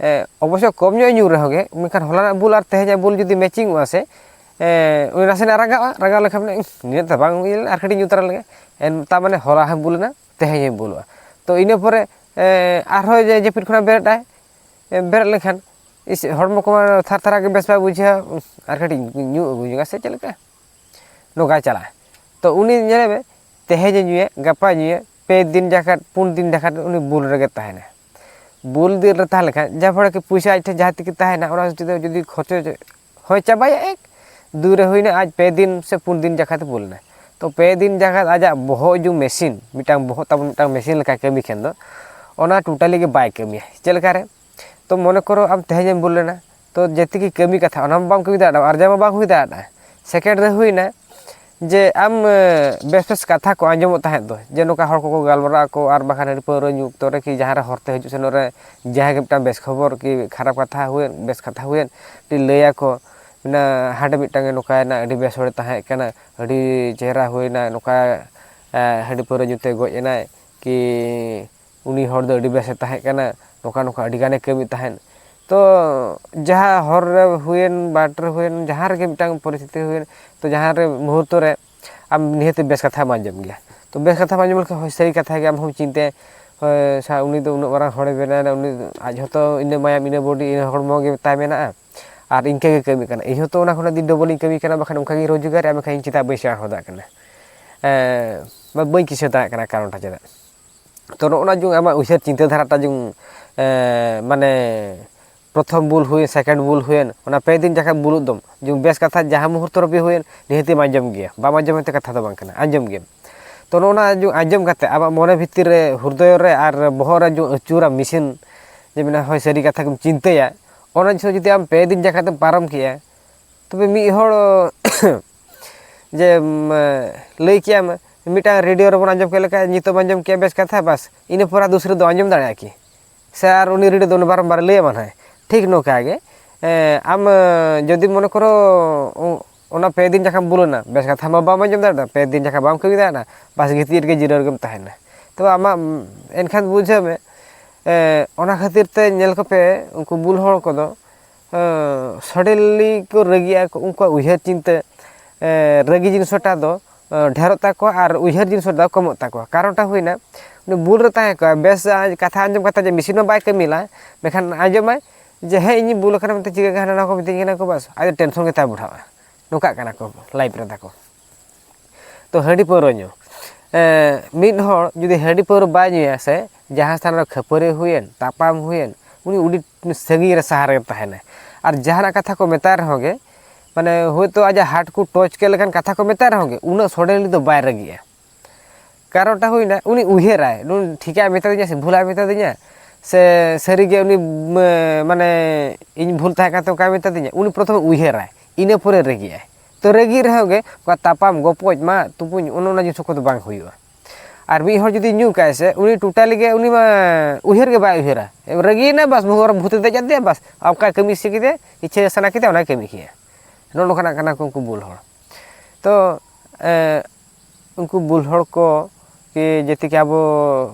ᱮ, ᱚᱵᱚᱥᱥᱳᱭ ᱠᱚᱢ ᱧᱚᱜ ᱮ ᱧᱩ ᱨᱮᱦᱚᱸ ᱜᱮ, ᱢᱮᱱᱠᱷᱟᱱ ᱦᱚᱞᱟᱱᱟᱜ ᱵᱩᱞ ᱟᱨ ᱛᱮᱦᱮᱧᱟᱜ ᱵᱩᱞ ᱡᱩᱫᱤ ᱢᱮᱪᱤᱝᱚᱜᱼᱟ ᱥᱮ, ᱮ, ᱩᱱᱤ ᱱᱟᱥᱮᱱᱟᱜ ᱨᱟᱸᱜᱟᱣᱜᱼᱟ, ᱨᱟᱸᱜᱟᱣ ᱞᱮᱠᱷᱟᱱ ᱢᱮᱱᱟ, "ᱩᱸᱦ, ᱱᱤᱱᱟᱹᱜ ᱫᱚ ᱵᱟᱝ ᱦᱩᱭ ᱞᱮᱱᱟ, ᱟᱨ ᱠᱟᱹᱴᱤᱡ ᱧᱩ ᱛᱟᱨᱟ ᱞᱮᱜᱮ᱾" ᱮᱱ, ᱛᱟᱨ ᱢᱟᱱᱮ ᱦᱚᱞᱟ ᱦᱚᱸ ᱵᱩᱞ ᱮᱱᱟ, ᱛᱮᱦᱮᱧ ᱦᱚᱸ ᱵᱩᱞᱩᱜᱼᱟ᱾ ᱛᱚ ᱤᱱᱟᱹ ᱯᱚᱨᱮ, ᱮ, ᱟᱨᱦᱚᱸ ᱡᱮ ᱡᱟᱹᱯᱤᱫ ᱠᱷᱚᱱᱟᱜ ᱵᱮᱨᱮᱫ ᱟᱭ, ᱮ, ᱵᱮᱨᱮᱫ ᱞᱮᱱᱠᱷᱟᱱ ᱤᱥ, ᱦᱚᱲᱢᱚ ᱠᱚᱢᱟ ᱛᱷᱟᱨ ᱛᱷᱟᱨᱟᱜ ᱜᱮ, ᱵᱮᱥ ᱵᱟᱭ ᱵᱩᱡᱷᱟᱹᱣᱟ, "ᱩᱸᱦ, ᱟᱨ ᱠᱟᱹᱴᱤᱡ ᱧᱩ ᱟᱹᱜᱩ ᱧᱚᱜᱟ ᱥᱮ ᱪᱮᱫ ᱞᱮᱠᱟ?" ᱱᱚᱝᱠᱟᱭ ᱪᱟᱞᱟᱜᱼᱟ᱾ ᱛᱚ ᱩᱱᱤ ᱧᱮᱞᱮ ᱢᱮ, ᱛᱮᱦᱮᱧᱮ ᱧᱩᱭᱟ, ᱜᱟᱯᱟᱭ ᱧᱩᱭᱟ, ᱯᱮ ᱫᱤᱱ ᱡᱟᱠᱟᱛ, ᱯᱩᱱ ᱫᱤᱱ ᱡᱟᱠᱟᱛ ᱩᱱᱤ ᱵᱩᱞ ᱨᱮᱜᱮ ᱛᱟᱦᱮᱱᱟ᱾ ᱵᱩᱞ ᱫᱤᱱ ᱨᱮ ᱛᱟᱦᱮᱸ ᱞᱮᱠᱷᱟᱱ, ᱡᱟᱦᱟᱸ ᱯᱷᱚᱲᱮ ᱠᱤ ᱯᱩᱭᱥᱟᱹ ᱟᱡ ᱴᱷᱮᱱ ᱡᱟᱦᱟᱸ ᱛᱤᱠᱤ ᱛᱟᱦᱮᱱᱟ, ᱚᱱᱟ ᱡᱩᱫᱤ, ᱡᱩᱫᱤ ᱠᱷᱚᱨᱪᱚ ᱦᱚᱭ ᱪᱟᱵᱟᱭᱟ, ᱮᱠ, ᱫᱩᱭ ᱨᱮ ᱦᱩᱭᱱᱟ, ᱟᱡ ᱯᱮ ᱫᱤᱱ ᱥᱮ ᱯᱩᱱ ᱫᱤᱱ ᱡᱟᱠᱟᱛ ᱵᱩᱞ ᱮᱱᱟ᱾ ᱛᱚ ᱯᱮ ᱫᱤᱱ ᱡᱟᱦᱟᱸ ᱟᱡᱟᱜ ᱵᱚᱦᱚᱜ ᱡᱩ ᱢᱮᱥᱤᱱ, ᱢᱤᱫᱴᱟᱝ ᱵᱚᱦᱚᱜ ᱛᱟᱵᱚᱱ ᱢᱤᱫᱴᱟᱝ ᱢᱮᱥᱤᱱ ᱞᱮᱠᱟ ᱠᱟᱹᱢᱤ ᱠᱷᱟᱱ ᱫᱚ, ᱚᱱᱟ ᱴᱳᱴᱟᱞᱤ ᱜᱮ ᱵᱟᱭ ᱠᱟᱹᱢᱤᱭᱟ᱾ ᱪᱮᱫ ᱞᱮᱠᱟ ᱨᱮ? ᱛᱚ ᱢᱚᱱᱮ ᱠᱚᱨᱚ ᱟᱢ ᱛᱮᱦᱮᱧ ᱮᱢ ᱵᱩᱞ ᱞᱮᱱᱟ, ᱛᱚ ᱡᱮᱛᱮ ᱠᱤ ᱠᱟᱹᱢᱤ ᱠᱟᱛᱷᱟ ᱚᱱᱟ ᱢᱟ ᱵᱟᱢ ᱠᱟᱹᱢᱤ ᱫᱟᱲᱮᱭᱟᱜᱼᱟ, ᱟᱨᱡᱟᱣ ᱢᱟ ᱵᱟᱝ ᱦᱩᱭ ᱫᱟᱲᱮᱭᱟᱜᱼᱟ᱾ ᱥᱮᱠᱮᱱᱰ ᱨᱮ ᱦᱩᱭᱱᱟ ᱡᱮ ᱟᱢ ᱵᱮᱥ ᱵᱮᱥ ᱠᱟᱛᱷᱟ ᱠᱚ ᱟᱸᱡᱚᱢᱚᱜ ᱛᱟᱦᱮᱸᱫ ᱫᱚ, ᱡᱮ ᱱᱚᱝᱠᱟ ᱦᱚᱲ ᱠᱚᱠᱚ ᱜᱟᱞᱢᱟᱨᱟᱜ ᱟᱠᱚ, ᱟᱨ ᱵᱟᱠᱷᱟᱱ ᱦᱟᱺᱰᱤ ᱯᱟᱹᱣᱨᱟᱹ ᱧᱩ ᱚᱠᱛᱚ ᱨᱮ ᱠᱤ ᱡᱟᱦᱟᱸ ᱨᱮ ᱦᱚᱨᱛᱮ ᱦᱤᱡᱩᱜ ᱥᱮᱱᱚᱜ ᱨᱮ ᱡᱟᱦᱟᱸᱭ ᱜᱮ ᱢᱤᱫᱴᱟᱝ ᱵᱮᱥ ᱠᱷᱚᱵᱚᱨ ᱠᱤ ᱠᱷᱟᱨᱟᱯ ᱠᱟᱛᱷᱟ ᱦᱩᱭᱮᱱ, ᱵᱮᱥ ᱠᱟᱛᱷᱟ ᱦᱩᱭᱮᱱ, ᱠᱟᱹᱴᱤᱡ ᱞᱟᱹᱭ ᱟᱠᱚ, ᱢᱮᱱᱟ ᱦᱟᱸᱰᱮ ᱢᱤᱫᱴᱟᱝ ᱮ ᱱᱚᱝᱠᱟᱭᱮᱱᱟ, ᱟᱹᱰᱤ ᱵᱮᱥ ᱦᱚᱲᱮ ᱛᱟᱦᱮᱸ ᱠᱟᱱᱟ, ᱟᱹᱰᱤ ᱪᱮᱦᱨᱟ ᱦᱩᱭᱱᱟ, ᱱᱚᱝᱠᱟ ᱦᱟᱺᱰᱤ ᱯᱟᱹᱣᱨᱟᱹ ᱧᱩ ᱛᱮ ᱜᱚᱡ ᱮᱱᱟᱭ, ᱠᱤ ᱩᱱᱤ ᱦᱚᱲ ᱫᱚ ᱟᱹᱰᱤ ᱵᱮᱥᱮ ᱛᱟᱦᱮᱸ ᱠᱟᱱᱟ, ᱱᱚᱝᱠᱟ ᱱᱚᱝᱠᱟ ᱟᱹᱰᱤ ᱜᱟᱱᱮ ᱠᱟᱹᱢᱤ ᱛᱟᱦᱮᱸᱫ᱾ ᱛᱚ ᱡᱟᱦᱟᱸ ᱦᱚᱨ ᱨᱮ ᱦᱩᱭᱮᱱ, ᱵᱟᱴ ᱨᱮ ᱦᱩᱭᱮᱱ, ᱡᱟᱦᱟᱸ ᱨᱮᱜᱮ ᱢᱤᱫᱴᱟᱝ ᱯᱚᱨᱤᱥᱛᱷᱤᱛᱤ ᱦᱩᱭᱮᱱ, ᱛᱚ ᱡᱟᱦᱟᱸ ᱨᱮ ᱢᱩᱦᱩᱨᱛᱚ ᱨᱮ ᱟᱢ ᱱᱤᱦᱟᱹᱛ ᱵᱮᱥ ᱠᱟᱛᱷᱟᱢ ᱟᱸᱡᱚᱢ ᱜᱮᱭᱟ᱾ ᱛᱚ ᱵᱮᱥ ᱠᱟᱛᱷᱟᱢ ᱟᱸᱡᱚᱢ ᱞᱮᱠᱷᱟᱱ ᱦᱳᱭ ᱥᱟᱹᱨᱤ ᱠᱟᱛᱷᱟ ᱜᱮ ᱟᱢ ᱦᱚᱸᱢ ᱪᱤᱱᱛᱟᱹᱭᱟ, ᱦᱳᱭ ᱥᱟ ᱩᱱᱤ ᱫᱚ ᱩᱱᱟᱹᱜ ᱢᱟᱨᱟᱝ ᱦᱚᱲᱮ ᱵᱮᱱᱟᱣ ᱮᱱᱟ, ᱩᱱᱤ ᱟᱡ ᱦᱚᱸᱛᱚ ᱤᱱᱟᱹ ᱢᱟᱭᱟᱢ ᱤᱱᱟᱹ ᱵᱚᱰᱤ ᱤᱱᱟᱹ ᱦᱚᱲᱢᱚ ᱜᱮ ᱛᱟᱭ ᱢᱮᱱᱟᱜᱼᱟ, ᱟᱨ ᱤᱱᱠᱟᱹ ᱜᱮ ᱠᱟᱹᱢᱤ ᱠᱟᱱᱟ, ᱤᱧ ᱦᱚᱸᱛᱚ ᱚᱱᱟ ᱠᱷᱚᱱᱟᱜ ᱫᱤᱱ ᱰᱚᱵᱚᱞ ᱤᱧ ᱠᱟᱹᱢᱤ ᱠᱟᱱᱟ, ᱵᱟᱠᱷᱟᱱ ᱚᱱᱠᱟ ᱜᱮ ᱨᱳᱡᱽᱜᱟᱨ ᱮᱫᱟ, ᱢᱮᱱᱠᱷᱟᱱ ᱤᱧ ᱪᱮᱫᱟᱜ ᱵᱟᱹᱧ ᱥᱮᱬᱟ ᱦᱚᱫᱟᱜ ᱠᱟᱱᱟ, ᱮᱸ, ᱵᱟ ᱵᱟᱹᱧ ᱠᱤᱥᱟᱹᱬ ᱫᱟᱲᱮᱭᱟᱜ ᱠᱟᱱᱟ, ᱠᱟᱨᱚᱱᱴᱟ ᱪᱮᱫᱟᱜ? ᱛᱚ ᱱᱚᱜᱼᱚ ᱱᱟ ᱡᱩ ᱟᱢᱟᱜ ᱩᱭᱦᱟᱹᱨ ᱪᱤᱱᱛᱟᱹ ᱫᱷᱟᱨᱟᱴᱟ ᱡᱩ, ᱮᱸ, ᱢᱟᱱᱮ ᱯᱨᱚᱛᱷᱚᱢ ᱵᱩᱞ ᱦᱩᱭᱮᱱ, ᱥᱮᱠᱮᱱᱰ ᱵᱩᱞ ᱦᱩᱭᱮᱱ, ᱚᱱᱟ ᱯᱮ ᱫᱤᱱ ᱡᱟᱠᱷᱟᱡ ᱵᱩᱞᱩᱜ ᱫᱚᱢ, ᱡᱩ ᱵᱮᱥ ᱠᱟᱛᱷᱟ ᱡᱟᱦᱟᱸ ᱢᱩᱦᱩᱨᱛᱚ ᱨᱮ ᱦᱩᱭᱮᱱ, ᱱᱤᱦᱟᱹᱛ ᱮᱢ ᱟᱸᱡᱚᱢ ᱜᱮᱭᱟ, ᱵᱟᱢ ᱟᱸᱡᱚᱢ ᱢᱮᱱᱛᱮ ᱠᱟᱛᱷᱟ ᱫᱚ ᱵᱟᱝ ᱠᱟᱱᱟ, ᱟᱸᱡᱚᱢ ᱜᱮᱭᱟᱢ᱾ ᱛᱚ ᱱᱚᱜᱼᱚ ᱱᱟ ᱡᱩ ᱟᱸᱡᱚᱢ ᱠᱟᱛᱮ ᱟᱢᱟᱜ ᱢᱚᱱᱮ ᱵᱷᱤᱛᱤᱨ ᱨᱮ, ᱦᱨᱫᱚᱭ ᱨᱮ ᱟᱨ ᱵᱚᱦᱚᱜ ᱨᱮ ᱡᱩ ᱟᱹᱪᱩᱨᱟ ᱢᱮᱥᱤᱱ, ᱡᱮ ᱢᱮᱱᱟ ᱦᱳᱭ ᱥᱟᱹᱨᱤ ᱠᱟᱛᱷᱟ ᱜᱮᱢ ᱪᱤᱱᱛᱟᱹᱭᱟ, ᱚᱱᱟ ᱡᱤᱱᱤᱥ ᱡᱩᱫᱤ ᱟᱢ ᱯᱮ ᱫᱤᱱ ᱡᱟᱠᱷᱟᱡ ᱛᱮᱢ ᱯᱟᱨᱚᱢ ᱠᱮᱜᱼᱟ, ᱛᱚᱵᱮ ᱢᱤᱫ ᱦᱚᱲ ᱡᱮ, ᱩᱢ, ᱞᱟᱹᱭ ᱠᱮᱜᱼᱟᱢ, ᱢᱤᱫᱴᱟᱝ ᱨᱮᱰᱤᱭᱳ ᱨᱮᱵᱚᱱ ᱟᱸᱡᱚᱢ ᱠᱮᱫ ᱞᱮᱠᱟ, ᱱᱤᱛᱚᱜ ᱮᱢ ᱟᱸᱡᱚᱢ ᱠᱮᱜᱼᱟ ᱵᱮᱥ ᱠᱟᱛᱷᱟ, ᱵᱟᱥ, ᱤᱱᱟᱹ ᱯᱚᱨ ᱟᱨ ᱫᱩᱥᱨᱟᱹ ᱫᱚ ᱟᱸᱡᱚᱢ ᱫᱟᱲᱮᱭᱟᱜᱼᱟ ᱠᱤ? ᱥᱮ ᱟᱨ ᱩᱱᱤ ᱨᱮᱰᱤᱭᱳ ᱫᱚ ᱩᱱᱤ ᱵᱟᱨᱚᱢᱵᱟᱨ ᱞᱟᱹᱭ ᱟᱢᱟ ᱱᱟᱦᱟᱜ? ᱴᱷᱤᱠ ᱱᱚᱝᱠᱟ ᱜᱮ, ᱮ, ᱟᱢ, ᱮ, ᱡᱩᱫᱤ ᱢᱚᱱᱮ ᱠᱚᱨᱚ, ᱚ-, ᱚᱱᱟ ᱯᱮ ᱫᱤᱱ ᱡᱟᱠᱷᱟᱢ ᱵᱩᱞᱟᱹᱱᱟ, ᱵᱮᱥ ᱠᱟᱛᱷᱟ ᱢᱟ ᱵᱟᱢ ᱟᱸᱡᱚᱢ ᱫᱟᱲᱮᱭᱟᱜᱼᱟ, ᱯᱮ ᱫᱤᱱ ᱡᱟᱠᱷᱟ ᱵᱟᱢ ᱠᱟᱹᱢᱤ ᱫᱟᱲᱮᱭᱟᱜᱼᱟ, ᱵᱟᱥ ᱜᱤᱛᱤᱡ ᱨᱮᱜᱮ ᱡᱤᱨᱟᱹᱣ ᱨᱮᱜᱮᱢ ᱛᱟᱦᱮᱱᱟ᱾ ᱛᱚᱵᱮ ᱟᱢᱟᱜ, ᱮᱱᱠᱷᱟᱱ ᱵᱩᱡᱷᱟᱹᱣ ᱢᱮ, ᱮ, ᱚᱱᱟ ᱠᱷᱟᱹᱛᱤᱨ ᱛᱮ ᱧᱮᱞ ᱠᱚᱯᱮ, ᱩᱱᱠᱩ ᱵᱩᱞ ᱦᱚᱲ ᱠᱚᱫᱚ, ᱮ, suddenly ᱠᱚ ᱨᱟᱹᱜᱤᱜᱼᱟ, ᱩᱱᱠᱩᱣᱟᱜ ᱩᱭᱦᱟᱹᱨ ᱪᱤᱱᱛᱟᱹ, ᱮ, ᱨᱟᱹᱜᱤ ᱡᱤᱱᱤᱥᱴᱟ ᱫᱚ, ᱮ, ᱰᱷᱮᱨᱚᱜ ᱛᱟᱠᱚᱣᱟ ᱟᱨ ᱩᱭᱦᱟᱹᱨ ᱡᱤᱱᱤᱥ ᱫᱚ ᱠᱚᱢᱚᱜ ᱛᱟᱠᱚᱣᱟ᱾ ᱠᱟᱨᱚᱱᱴᱟ ᱦᱩᱭᱱᱟ, ᱩᱱᱤ ᱵᱩᱞ ᱨᱮ ᱛᱟᱦᱮᱸ ᱠᱚᱜᱼᱟ, ᱵᱮᱥ ᱠᱟᱛᱷᱟ ᱟᱸᱡᱚᱢ ᱠᱟᱛᱮ ᱡᱮ ᱢᱮᱥᱤᱱ ᱦᱚᱸ ᱵᱟᱭ ᱠᱟᱹᱢᱤ ᱞᱮᱫᱟ, ᱢᱮᱱᱠᱷᱟᱱ ᱟᱸᱡᱚᱢᱟᱭ ᱡᱮ ᱦᱮᱸ ᱤᱧᱤᱧ ᱵᱩᱞ ᱟᱠᱟᱱᱟ ᱢᱮᱱᱛᱮ ᱪᱤᱠᱟᱹ ᱦᱟᱱᱟ ᱱᱚᱣᱟ ᱠᱚ ᱢᱤᱛᱟᱹᱧ ᱠᱟᱱᱟ ᱠᱚ, ᱵᱟᱥ ᱟᱡ ᱫᱚ ᱴᱮᱱᱥᱚᱱ ᱜᱮ ᱛᱟᱭ ᱵᱩᱰᱷᱟᱹᱜᱼᱟ᱾ ᱱᱚᱝᱠᱟᱜ ᱠᱟᱱᱟ ᱠᱚ ᱞᱟᱭᱤᱯᱷ ᱨᱮ ᱛᱟᱠᱚ᱾ ᱛᱚ ᱦᱟᱺᱰᱤ ᱯᱟᱹᱣᱨᱟᱹ ᱧᱩ, ᱮ, ᱢᱤᱫ ᱦᱚᱲ ᱡᱩᱫᱤ ᱦᱟᱺᱰᱤ ᱯᱟᱹᱣᱨᱟᱹ ᱵᱟᱭ ᱧᱩᱭᱟ ᱥᱮ, ᱡᱟᱦᱟᱸ ᱥᱛᱷᱟᱱ ᱨᱮ ᱠᱷᱟᱹᱯᱟᱹᱨᱤ ᱦᱩᱭᱮᱱ, ᱛᱟᱯᱟᱢ ᱦᱩᱭᱮᱱ, ᱩᱱᱤ ᱟᱹᱰᱤ ᱥᱟᱺᱜᱤᱧ ᱨᱮ, ᱥᱟᱦᱟ ᱨᱮᱜᱮ ᱛᱟᱦᱮᱱᱟᱭ᱾ ᱟᱨ ᱡᱟᱦᱟᱱᱟᱜ ᱠᱟᱛᱷᱟ ᱠᱚ ᱢᱮᱛᱟᱭ ᱨᱮᱦᱚᱸ ᱜᱮ, ᱢᱟᱱᱮ ᱦᱳᱭᱛᱳ ᱟᱡᱟᱜ ᱦᱟᱨᱴ ᱠᱚ ᱴᱚᱪ ᱠᱮᱫ ᱞᱮᱠᱟᱱ ᱠᱟᱛᱷᱟ ᱠᱚ ᱢᱮᱛᱟᱭ ᱨᱮᱦᱚᱸ ᱜᱮ, ᱩᱱᱟᱹᱜ ᱥᱚᱰᱮᱱᱞᱤ ᱫᱚ ᱵᱟᱭ ᱨᱟᱹᱜᱤᱜᱼᱟ᱾ ᱠᱟᱨᱚᱱᱴᱟ ᱦᱩᱭᱱᱟ, ᱩᱱᱤ ᱩᱭᱦᱟᱹᱨᱟᱭ, ᱱᱩᱭ ᱴᱷᱤᱠᱟᱭ ᱢᱮᱛᱟᱫᱤᱧᱟ ᱥᱮ ᱵᱷᱩᱞᱟᱭ ᱢᱮᱛᱟᱫᱤᱧᱟ, ᱥᱮ ᱥᱟᱹᱨᱤᱜᱮ ᱩᱱᱤ ᱢᱟᱱᱮ ᱤᱧ ᱵᱷᱩᱞ ᱛᱟᱦᱮᱸ ᱠᱟᱱ ᱛᱮ ᱚᱱᱠᱟᱭ ᱢᱮᱛᱟᱫᱤᱧᱟ, ᱩᱱᱤ ᱯᱨᱚᱛᱷᱚᱢᱮ ᱩᱭᱦᱟᱹᱨᱟᱭ, ᱤᱱᱟᱹ ᱯᱚᱨᱮ ᱨᱟᱹᱜᱤᱜᱼᱟᱭ᱾ ᱛᱚ ᱨᱟᱹᱜᱤ ᱨᱮᱦᱚᱸ ᱜᱮ ᱚᱱᱠᱟ ᱛᱟᱯᱟᱢ ᱜᱚᱯᱚᱡ ᱢᱟ ᱛᱩᱯᱩᱧ ᱚᱱᱮ ᱚᱱᱟ ᱡᱤᱱᱤᱥ ᱠᱚᱫᱚ ᱵᱟᱝ ᱦᱩᱭᱩᱜᱼᱟ᱾ ᱟᱨ ᱢᱤᱫ ᱦᱚᱲ ᱡᱩᱫᱤ ᱧᱩ ᱠᱟᱭ ᱥᱮ, ᱩᱱᱤ ᱴᱳᱴᱟᱞᱤ ᱜᱮ ᱩᱱᱤ ᱢᱟ ᱩᱭᱦᱟᱹᱨ ᱜᱮ ᱵᱟᱭ ᱩᱭᱦᱟᱹᱨᱟ᱾ ᱨᱟᱹᱜᱤᱭᱮᱱᱟ, ᱵᱟᱥ ᱵᱚᱦᱚᱜ ᱨᱮ ᱵᱷᱩᱛ ᱮ ᱫᱮᱡ ᱟᱫᱮᱭᱟ, ᱵᱟᱥ ᱚᱱᱠᱟ ᱠᱟᱹᱢᱤ ᱥᱮ ᱠᱮᱫᱮ, ᱤᱪᱪᱷᱟᱹ ᱥᱟᱱᱟ ᱠᱮᱫᱮ, ᱚᱱᱟᱭ ᱠᱟᱹᱢᱤ ᱠᱮᱫᱟ᱾ ᱱᱚᱜᱼᱚ ᱱᱚᱝᱠᱟᱱᱟᱜ ᱠᱟᱱᱟ ᱠᱚ ᱩᱱᱠᱩ ᱵᱩᱞ ᱦᱚᱲ᱾ ᱛᱚ ᱩᱱᱠᱩ ᱵᱩᱞ ᱦᱚᱲ ᱠᱚ ᱠᱤ ᱡᱮᱛᱮ ᱠᱤ ᱟᱵᱚ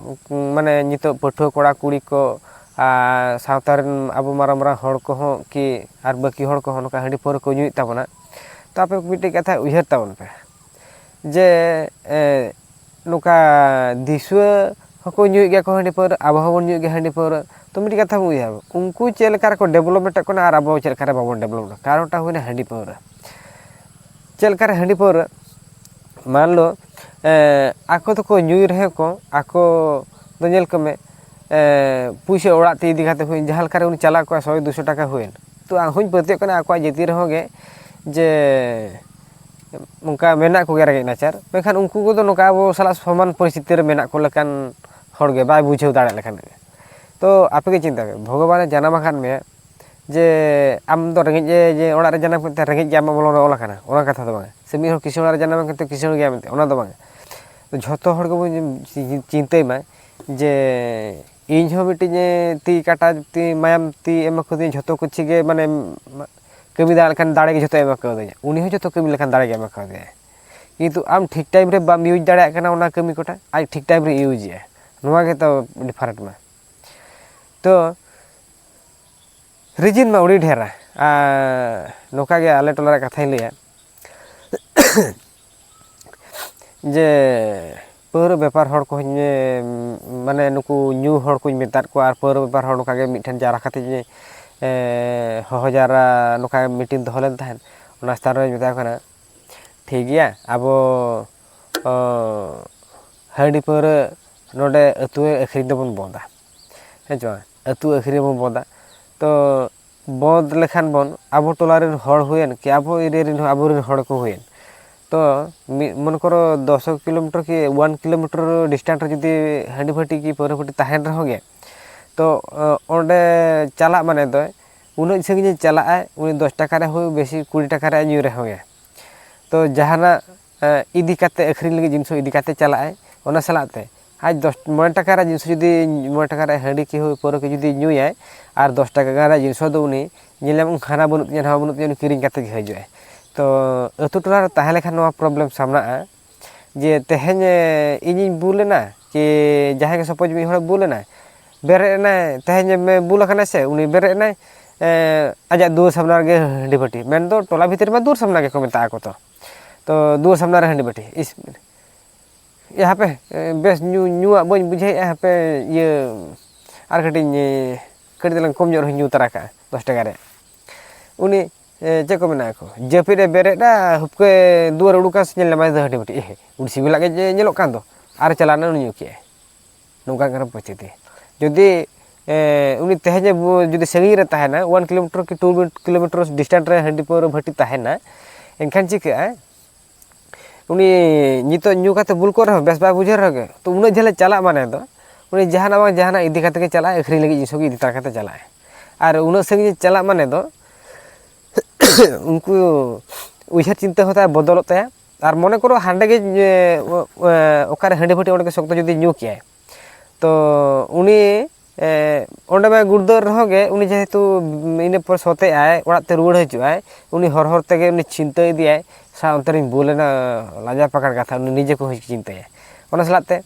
ᱢᱟᱱᱮ ᱱᱤᱛᱚᱜ ᱯᱟᱹᱴᱷᱩᱣᱟᱹ ᱠᱚᱲᱟ ᱠᱩᱲᱤ ᱠᱚ ᱟᱨ ᱥᱟᱶᱛᱟ ᱨᱮᱱ ᱟᱵᱚ ᱢᱟᱨᱟᱝ ᱢᱟᱨᱟᱝ ᱦᱚᱲ ᱠᱚᱦᱚᱸ ᱠᱤ ᱟᱨ ᱵᱟᱹᱠᱤ ᱦᱚᱲ ᱠᱚᱦᱚᱸ ᱱᱚᱝᱠᱟ ᱦᱟᱺᱰᱤ ᱯᱟᱹᱣᱨᱟᱹ ᱠᱚ ᱧᱩᱭᱮᱫ ᱛᱟᱵᱚᱱᱟ᱾ ᱛᱚ ᱟᱯᱮ ᱢᱤᱫᱴᱮᱡ ᱠᱟᱛᱷᱟ ᱩᱭᱦᱟᱹᱨ ᱛᱟᱵᱚᱱ ᱯᱮ ᱡᱮ ᱱᱚᱝᱠᱟ ᱫᱤᱥᱩᱣᱟᱹ ᱦᱚᱸᱠᱚ ᱧᱩᱭᱮᱫ ᱜᱮᱭᱟ ᱠᱚ ᱦᱟᱺᱰᱤ ᱯᱟᱹᱣᱨᱟᱹ, ᱟᱵᱚ ᱦᱚᱸᱵᱚᱱ ᱧᱩᱭᱮᱫ ᱜᱮᱭᱟ ᱦᱟᱺᱰᱤ ᱯᱟᱹᱣᱨᱟᱹ᱾ ᱛᱚ ᱢᱤᱫᱴᱮᱡ ᱠᱟᱛᱷᱟ ᱵᱚᱱ ᱩᱭᱦᱟᱹᱨᱟ, ᱩᱱᱠᱩ ᱪᱮᱫ ᱞᱮᱠᱟ ᱨᱮᱠᱚ ᱰᱮᱵᱷᱞᱚᱯᱢᱮᱱᱴᱚᱜ ᱠᱟᱱᱟ ᱟᱨ ᱟᱵᱚ ᱪᱮᱫ ᱞᱮᱠᱟ ᱨᱮ ᱵᱟᱵᱚᱱ ᱰᱮᱵᱷᱞᱚᱯ ᱠᱟᱱᱟ, ᱠᱟᱨᱚᱱᱴᱟ ᱦᱩᱭᱱᱟ ᱦᱟᱺᱰᱤ ᱯᱟᱹᱣᱨᱟᱹ᱾ ᱪᱮᱫ ᱞᱮᱠᱟ ᱨᱮ ᱦᱟᱺᱰᱤ ᱯᱟᱹᱣᱨᱟᱹ ᱢᱟᱱᱞᱚ ᱟᱠᱚ ᱫᱚᱠᱚ ᱧᱩᱭ ᱨᱮᱦᱚᱸ ᱠᱚ, ᱟᱠᱚ ᱫᱚ ᱧᱮᱞ ᱠᱚᱢᱮ, ᱯᱩᱭᱥᱟᱹ ᱚᱲᱟᱜ ᱛᱮ ᱤᱫᱤ ᱠᱟᱛᱮ ᱦᱩᱭ ᱡᱟᱦᱟᱸ ᱞᱮᱠᱟ ᱨᱮ ᱩᱱᱤ ᱪᱟᱞᱟᱣ ᱠᱚᱜᱼᱟ ᱥᱚᱭ ᱫᱩᱥᱚ ᱴᱟᱠᱟ ᱦᱩᱭᱮᱱ, ᱛᱚ ᱦᱚᱧ ᱯᱟᱹᱛᱭᱟᱹᱜ ᱠᱟᱱᱟ ᱟᱠᱚᱣᱟᱜ ᱡᱟᱹᱛᱤ ᱨᱮᱦᱚᱸ ᱜᱮ ᱡᱮ ᱚᱱᱠᱟ ᱢᱮᱱᱟᱜ ᱠᱚᱜᱮᱭᱟ ᱨᱮᱸᱜᱮᱡ ᱱᱟᱪᱟᱨ, ᱢᱮᱱᱠᱷᱟᱱ ᱩᱱᱠᱩ ᱠᱚᱫᱚ ᱱᱚᱝᱠᱟ ᱟᱵᱚ ᱥᱟᱞᱟᱜ ᱥᱚᱢᱟᱱ ᱯᱚᱨᱤᱥᱛᱷᱤᱛᱤ ᱨᱮ ᱢᱮᱱᱟᱜ ᱠᱚ ᱞᱮᱠᱟᱱ ᱦᱚᱲ ᱜᱮ ᱵᱟᱭ ᱵᱩᱡᱷᱟᱹᱣ ᱫᱟᱲᱮᱭᱟᱜ ᱞᱮᱠᱟᱱ ᱜᱮ᱾ ᱛᱚ ᱟᱯᱮ ᱜᱮ ᱪᱤᱱᱛᱟᱹ ᱯᱮ, ᱵᱷᱚᱜᱚᱵᱟᱱᱮ ᱡᱟᱱᱟᱢ ᱟᱠᱟᱫ ᱢᱮᱭᱟ ᱡᱮ ᱟᱢ ᱫᱚ ᱨᱮᱸᱜᱮᱡ ᱮ-, ᱡᱮ ᱚᱲᱟᱜ ᱨᱮ ᱡᱟᱱᱟᱢ ᱠᱟᱛᱮ ᱨᱮᱸᱜᱮᱡ ᱜᱮ ᱟᱢᱟᱜ ᱢᱚᱞᱚᱝ ᱨᱮ ᱚᱞ ᱟᱠᱟᱱᱟ, ᱚᱱᱟ ᱠᱟᱛᱷᱟ ᱫᱚ ᱵᱟᱝ᱾ ᱥᱮ ᱢᱤᱫ ᱦᱚᱲ ᱠᱤᱥᱟᱹᱬ ᱚᱲᱟᱜ ᱨᱮ ᱡᱟᱱᱟᱢ ᱠᱟᱛᱮ ᱠᱤᱥᱟᱹᱬ ᱜᱮᱭᱟ ᱢᱮᱱᱛᱮ, ᱚᱱᱟ ᱫᱚ ᱵᱟᱝ᱾ ᱡᱷᱚᱛᱚ ᱦᱚᱲ ᱜᱮᱵᱚᱱ ᱪᱤ-, ᱪᱤᱱᱛᱟᱹᱭ ᱢᱟ ᱡᱮ ᱤᱧ ᱦᱚᱸ ᱢᱤᱫᱴᱤᱡ, ᱮ, ᱛᱤ ᱠᱟᱴᱟ ᱛᱤ ᱢᱟᱭᱟᱢ ᱛᱤ ᱮᱢ ᱠᱟᱹᱫᱤᱧᱟ, ᱡᱷᱚᱛᱚ ᱠᱤᱪᱷᱩ ᱜᱮ ᱢᱟᱱᱮ ᱠᱟᱹᱢᱤ ᱫᱟᱲᱮ ᱞᱮᱠᱷᱟᱱ ᱫᱟᱲᱮ ᱜᱮ ᱡᱷᱚᱛᱚ ᱮᱢ ᱠᱟᱹᱫᱤᱧᱟ, ᱩᱱᱤ ᱦᱚᱸ ᱡᱷᱚᱛᱚ ᱠᱟᱹᱢᱤ ᱞᱮᱠᱷᱟᱱ ᱫᱟᱲᱮ ᱜᱮ ᱮᱢ ᱠᱟᱹᱫᱤᱧᱟ᱾ ᱠᱤᱱᱛᱩ ᱟᱢ ᱴᱷᱤᱠ ᱴᱟᱭᱤᱢ ᱨᱮ ᱵᱟᱢ ᱤᱭᱩᱡᱽ ᱫᱟᱲᱮᱭᱟᱜ ᱠᱟᱱᱟ ᱚᱱᱟ ᱠᱟᱹᱢᱤ ᱠᱚᱴᱟ, ᱟᱡ ᱴᱷᱤᱠ ᱴᱟᱭᱤᱢ ᱨᱮ ᱤᱭᱩᱡᱽ ᱮᱫᱟ, ᱱᱚᱣᱟ ᱜᱮᱛᱚ ᱰᱤᱯᱷᱟᱨᱮᱱᱴ ᱢᱟ᱾ ᱛᱚ ᱨᱤᱡᱤᱱ ᱢᱟ ᱟᱹᱰᱤ ᱰᱷᱮᱨᱟ᱾ ᱟᱨ ᱱᱚᱝᱠᱟ ᱜᱮ ᱟᱞᱮ ᱴᱚᱞᱟ ᱨᱮ ᱠᱟᱛᱷᱟᱧ ᱞᱟᱹᱭᱟ ᱡᱮ ᱯᱟᱹᱣᱨᱟᱹ ᱵᱮᱯᱟᱨ ᱦᱚᱲ ᱠᱚᱦᱚᱸᱧ, ᱢᱟᱱᱮ ᱱᱩᱠᱩ ᱧᱩ ᱦᱚᱲ ᱠᱚᱧ ᱢᱮᱛᱟᱫ ᱠᱚᱣᱟ, ᱟᱨ ᱯᱟᱹᱣᱨᱟᱹ ᱵᱮᱯᱟᱨ ᱦᱚᱲ ᱱᱚᱝᱠᱟ ᱜᱮ ᱢᱤᱫ ᱴᱷᱮᱱ ᱡᱟᱣᱨᱟ ᱠᱟᱛᱮ ᱤᱧ, ᱮ, ᱦᱚᱦᱚ ᱡᱟᱣᱨᱟ, ᱱᱚᱝᱠᱟ ᱢᱤᱴᱤᱝ ᱫᱚᱦᱚ ᱞᱮᱱ ᱛᱟᱦᱮᱸᱫ᱾ ᱚᱱᱟ ᱪᱮᱛᱟᱱ ᱨᱮᱧ ᱢᱮᱛᱟ ᱠᱚ ᱠᱟᱱᱟ, ᱴᱷᱤᱠ ᱜᱮᱭᱟ, ᱟᱵᱚ, ᱚ, ᱦᱟᱺᱰᱤ ᱯᱟᱹᱣᱨᱟᱹ ᱱᱚᱰᱮ ᱟᱹᱛᱩ ᱨᱮ ᱟᱹᱠᱷᱨᱤᱧ ᱫᱚᱵᱚᱱ ᱵᱚᱱᱫᱟ, ᱦᱮᱸ ᱪᱮ ᱵᱟᱝ? ᱟᱹᱛᱩ ᱟᱹᱠᱷᱨᱤᱧ ᱵᱚᱱ ᱵᱚᱱᱫᱟ᱾ ᱛᱚ ᱵᱚᱸᱫᱽ ᱞᱮᱠᱷᱟᱱ ᱵᱚᱱ, ᱟᱵᱚ ᱴᱚᱞᱟ ᱨᱮᱱ ᱦᱚᱲ ᱦᱩᱭᱮᱱ ᱠᱤ ᱟᱵᱚ ᱮᱨᱤᱭᱟ ᱨᱮᱱ ᱦᱚᱸ, ᱟᱵᱚᱨᱮᱱ ᱦᱚᱲ ᱠᱚ ᱦᱩᱭᱮᱱ, ᱛᱚ ᱢᱤᱫ ᱢᱚᱱᱮ ᱠᱚᱨᱚ ᱫᱚᱥ ᱠᱤᱞᱳᱢᱤᱴᱟᱨ ᱠᱤ ᱚᱣᱟᱱ ᱠᱤᱞᱳᱢᱤᱴᱟᱨ ᱰᱤᱥᱴᱮᱱᱥ ᱨᱮ ᱡᱩᱫᱤ ᱦᱟᱺᱰᱤ ᱵᱷᱟᱹᱴᱤ ᱠᱤ ᱯᱟᱹᱣᱨᱟᱹ ᱵᱷᱟᱹᱴᱤ ᱛᱟᱦᱮᱱ ᱨᱮᱦᱚᱸ ᱜᱮ, ᱛᱚ ᱚᱸᱰᱮ ᱪᱟᱞᱟᱜ ᱢᱟᱱᱮ ᱫᱚ ᱩᱱᱟᱹᱜ ᱥᱟᱺᱜᱤᱧᱮ ᱪᱟᱞᱟᱜᱼᱟᱭ, ᱩᱱᱤ ᱫᱚᱥ ᱴᱟᱠᱟ ᱨᱮ ᱦᱳᱭ ᱵᱮᱥᱤ ᱠᱩᱲᱤ ᱴᱟᱠᱟ ᱨᱮ ᱧᱩᱭ ᱨᱮᱦᱚᱸ ᱜᱮ᱾ ᱛᱚ ᱡᱟᱦᱟᱱᱟᱜ ᱤᱫᱤ ᱠᱟᱛᱮ, ᱟᱹᱠᱷᱨᱤᱧ ᱞᱟᱹᱜᱤᱫ ᱡᱤᱱᱤᱥ ᱤᱫᱤ ᱠᱟᱛᱮ ᱪᱟᱞᱟᱜᱼᱟᱭ, ᱚᱱᱟ ᱥᱟᱞᱟᱜ ᱛᱮ ᱟᱡ ᱫᱚᱥ ᱢᱚᱬᱮ ᱴᱟᱠᱟ ᱨᱮᱭᱟᱜ ᱡᱤᱱᱤᱥ ᱡᱩᱫᱤ, ᱢᱚᱬᱮ ᱴᱟᱠᱟ ᱨᱮᱭᱟᱜ ᱦᱟᱺᱰᱤ ᱠᱤ ᱦᱳᱭ ᱯᱟᱹᱣᱨᱟᱹ ᱠᱤ ᱡᱩᱫᱤ ᱧᱩᱭᱟᱭ, ᱟᱨ ᱫᱚᱥ ᱴᱟᱠᱟ ᱨᱮᱭᱟᱜ ᱡᱤᱱᱤᱥ ᱫᱚ ᱩᱱᱤ ᱧᱮᱞ ᱧᱟᱢ ᱦᱟᱱᱟ ᱵᱟᱹᱱᱩᱜ ᱛᱤᱧᱟᱹ ᱱᱟᱣᱟ ᱵᱟᱹᱱᱩᱜ ᱛᱤᱧᱟᱹ, ᱩᱱᱤ ᱠᱤᱨᱤᱧ ᱠᱟᱛᱮ ᱜᱮ ᱦᱤᱡᱩᱜᱼᱟᱭ᱾ ᱛᱚ ᱟᱹᱛᱩ ᱴᱚᱞᱟ ᱨᱮ ᱛᱟᱦᱮᱸ ᱞᱮᱠᱷᱟᱱ ᱱᱚᱣᱟ ᱯᱨᱚᱵᱞᱮᱢ ᱥᱟᱢᱱᱟᱜᱼᱟ ᱡᱮ ᱛᱮᱦᱮᱧ ᱤᱧᱤᱧ ᱵᱩᱞ ᱮᱱᱟ ᱠᱤ ᱡᱟᱦᱟᱸᱭ ᱜᱮ ᱥᱟᱯᱳᱡᱽ ᱢᱤᱫ ᱦᱚᱲᱮ ᱵᱩᱞ ᱮᱱᱟᱭ, ᱵᱮᱨᱮᱫ ᱮᱱᱟᱭ, ᱛᱮᱦᱮᱧ ᱵᱩᱞ ᱟᱠᱟᱱᱟᱭ ᱥᱮ, ᱩᱱᱤ ᱵᱮᱨᱮᱫ ᱮᱱᱟᱭ ᱟᱡᱟᱜ ᱫᱩᱣᱟᱹᱨ ᱥᱟᱢᱱᱟ ᱨᱮᱜᱮ ᱦᱟᱺᱰᱤ ᱵᱷᱟᱹᱴᱤ, ᱢᱮᱱᱫᱚ ᱴᱚᱞᱟ ᱵᱷᱤᱛᱤᱨ ᱨᱮᱢᱟ ᱫᱩᱣᱟᱹᱨ ᱥᱟᱢᱱᱟ ᱜᱮᱠᱚ ᱢᱮᱛᱟᱜ ᱟᱠᱚ ᱛᱚ᱾ ᱛᱚ ᱫᱩᱣᱟᱹᱨ ᱥᱟᱢᱱᱟ ᱨᱮ ᱦᱟᱺᱰᱤ ᱵᱷᱟᱹᱴᱤ, ᱤᱥ, ᱮ ᱦᱟᱯᱮ, ᱵᱮᱥ ᱧᱩ, ᱧᱩᱣᱟᱜ ᱵᱟᱹᱧ ᱵᱩᱡᱷᱟᱹᱣᱮᱫᱼᱟ, ᱦᱟᱯᱮ ᱤᱭᱟᱹ ᱟᱨ ᱠᱟᱹᱴᱤᱡ ᱤᱧ, ᱠᱟᱹᱴᱤᱡ ᱛᱟᱞᱟᱝ ᱠᱚᱢ ᱧᱚᱜ ᱨᱮᱦᱚᱸᱧ ᱧᱩ ᱛᱟᱨᱟ ᱠᱟᱜᱼᱟ ᱫᱚᱥ ᱴᱟᱠᱟ ᱨᱮ᱾ ᱩᱱᱤ ᱪᱮᱫ ᱠᱚ ᱢᱮᱱᱟ ᱠᱚ, ᱡᱟᱹᱯᱤᱫ ᱮ ᱵᱮᱨᱮᱫᱼᱟ, ᱦᱩᱯᱠᱟᱹ ᱫᱩᱣᱟᱹᱨ ᱩᱰᱩᱠᱟ ᱥᱮ ᱧᱮᱞ ᱧᱟᱢᱟᱭ ᱦᱟᱺᱰᱤ ᱵᱷᱟᱹᱴᱤ, ᱮᱦᱮ, ᱩᱱᱤ ᱥᱤᱵᱤᱞᱟᱜ ᱜᱮ ᱧᱮᱞᱚᱜ ᱠᱟᱱ ᱫᱚ, ᱟᱨ ᱪᱟᱞᱟᱣ ᱮᱱᱟ ᱩᱱᱤ ᱧᱩ ᱠᱮᱜᱼᱟᱭ᱾ ᱱᱚᱝᱠᱟᱱ ᱠᱟᱱᱟ ᱯᱚᱨᱤᱥᱛᱷᱤᱛᱤ᱾ ᱡᱩᱫᱤ ᱩᱱᱤ ᱛᱮᱦᱮᱧ ᱡᱩᱫᱤ ᱥᱟᱺᱜᱤᱧ ᱨᱮ ᱛᱟᱦᱮᱱᱟ, ᱚᱣᱟᱱ ᱠᱤᱞᱳᱢᱤᱴᱟᱨ ᱠᱤ ᱴᱩ ᱠᱤᱞᱳᱢᱤᱴᱟᱨ ᱰᱤᱥᱴᱮᱱᱥ ᱨᱮ ᱦᱟᱺᱰᱤ ᱯᱟᱹᱣᱨᱟᱹ ᱵᱷᱟᱹᱴᱤ ᱛᱟᱦᱮᱱᱟ, ᱮᱱᱠᱷᱟᱱ ᱪᱤᱠᱟᱹᱜᱼᱟ? ᱩᱱᱤ ᱱᱤᱛᱚᱜ ᱧᱩ ᱠᱟᱛᱮ ᱵᱩᱞ ᱠᱚᱜ ᱨᱮᱦᱚᱸ, ᱵᱮᱥ ᱵᱟᱭ ᱵᱩᱡᱷᱟᱹᱣ ᱨᱮᱦᱚᱸ ᱜᱮ, ᱛᱚ ᱩᱱᱟᱹᱜ ᱡᱷᱟᱹᱞᱮ ᱪᱟᱞᱟᱜ ᱢᱟᱱᱮ ᱫᱚ ᱩᱱᱤ ᱡᱟᱦᱟᱱᱟᱜ ᱵᱟᱝ ᱡᱟᱦᱟᱱᱟᱜ ᱤᱫᱤ ᱠᱟᱛᱮ ᱜᱮ ᱪᱟᱞᱟᱜᱼᱟᱭ, ᱟᱹᱠᱷᱨᱤᱧ ᱞᱟᱹᱜᱤᱫ ᱡᱤᱱᱤᱥ ᱠᱚ ᱤᱫᱤ ᱛᱟᱨᱟ ᱠᱟᱛᱮ ᱪᱟᱞᱟᱜᱼᱟᱭ᱾ ᱟᱨ ᱩᱱᱟᱹᱜ ᱥᱟᱺᱜᱤᱧ ᱪᱟᱞᱟᱜ ᱢᱟᱱᱮ ᱫᱚ ᱩᱱᱠᱩ ᱩᱭᱦᱟᱹᱨ ᱪᱤᱱᱛᱟᱹ ᱦᱚᱸ ᱛᱟᱭ ᱵᱚᱫᱚᱞᱚᱜ ᱛᱟᱭᱟ᱾ ᱟᱨ ᱢᱚᱱᱮ ᱠᱚᱨᱚ ᱦᱟᱸᱰᱮ ᱜᱮ, ᱮ, ᱚᱠᱟᱨᱮ ᱦᱟᱺᱰᱤ ᱵᱷᱟᱹᱴᱤ ᱚᱸᱰᱮ ᱜᱮ ᱥᱚᱠᱛᱚ ᱡᱩᱫᱤ ᱧᱩ ᱠᱮᱜᱼᱟᱭ, ᱛᱚ ᱩᱱᱤ ᱚᱸᱰᱮ ᱢᱟ ᱜᱩᱲᱫᱟᱹᱣ ᱨᱮᱦᱚᱸ ᱜᱮ, ᱩᱱᱤ ᱡᱮᱦᱮᱛᱩ ᱤᱱᱟᱹ ᱯᱚᱨ ᱥᱚᱛᱮᱜ ᱟᱭ, ᱚᱲᱟᱜ ᱛᱮ ᱨᱩᱣᱟᱹᱲ ᱦᱤᱡᱩᱜ ᱟᱭ, ᱩᱱᱤ ᱦᱚᱨ ᱦᱚᱨ ᱛᱮᱜᱮ ᱩᱱᱤ ᱪᱤᱱᱛᱟᱹ ᱤᱫᱤᱭᱟᱭ, ᱥᱟ ᱚᱱᱛᱮ ᱨᱤᱧ ᱵᱩᱞ ᱮᱱᱟ, ᱞᱟᱡᱟ ᱯᱟᱠᱟᱲ ᱠᱟᱛᱷᱟ, ᱩᱱᱤ ᱱᱤᱡᱮ ᱠᱚ ᱦᱚᱸᱭ ᱪᱤᱱᱛᱟᱹᱭᱟ᱾ ᱚᱱᱟ ᱥᱟᱞᱟᱜ ᱛᱮ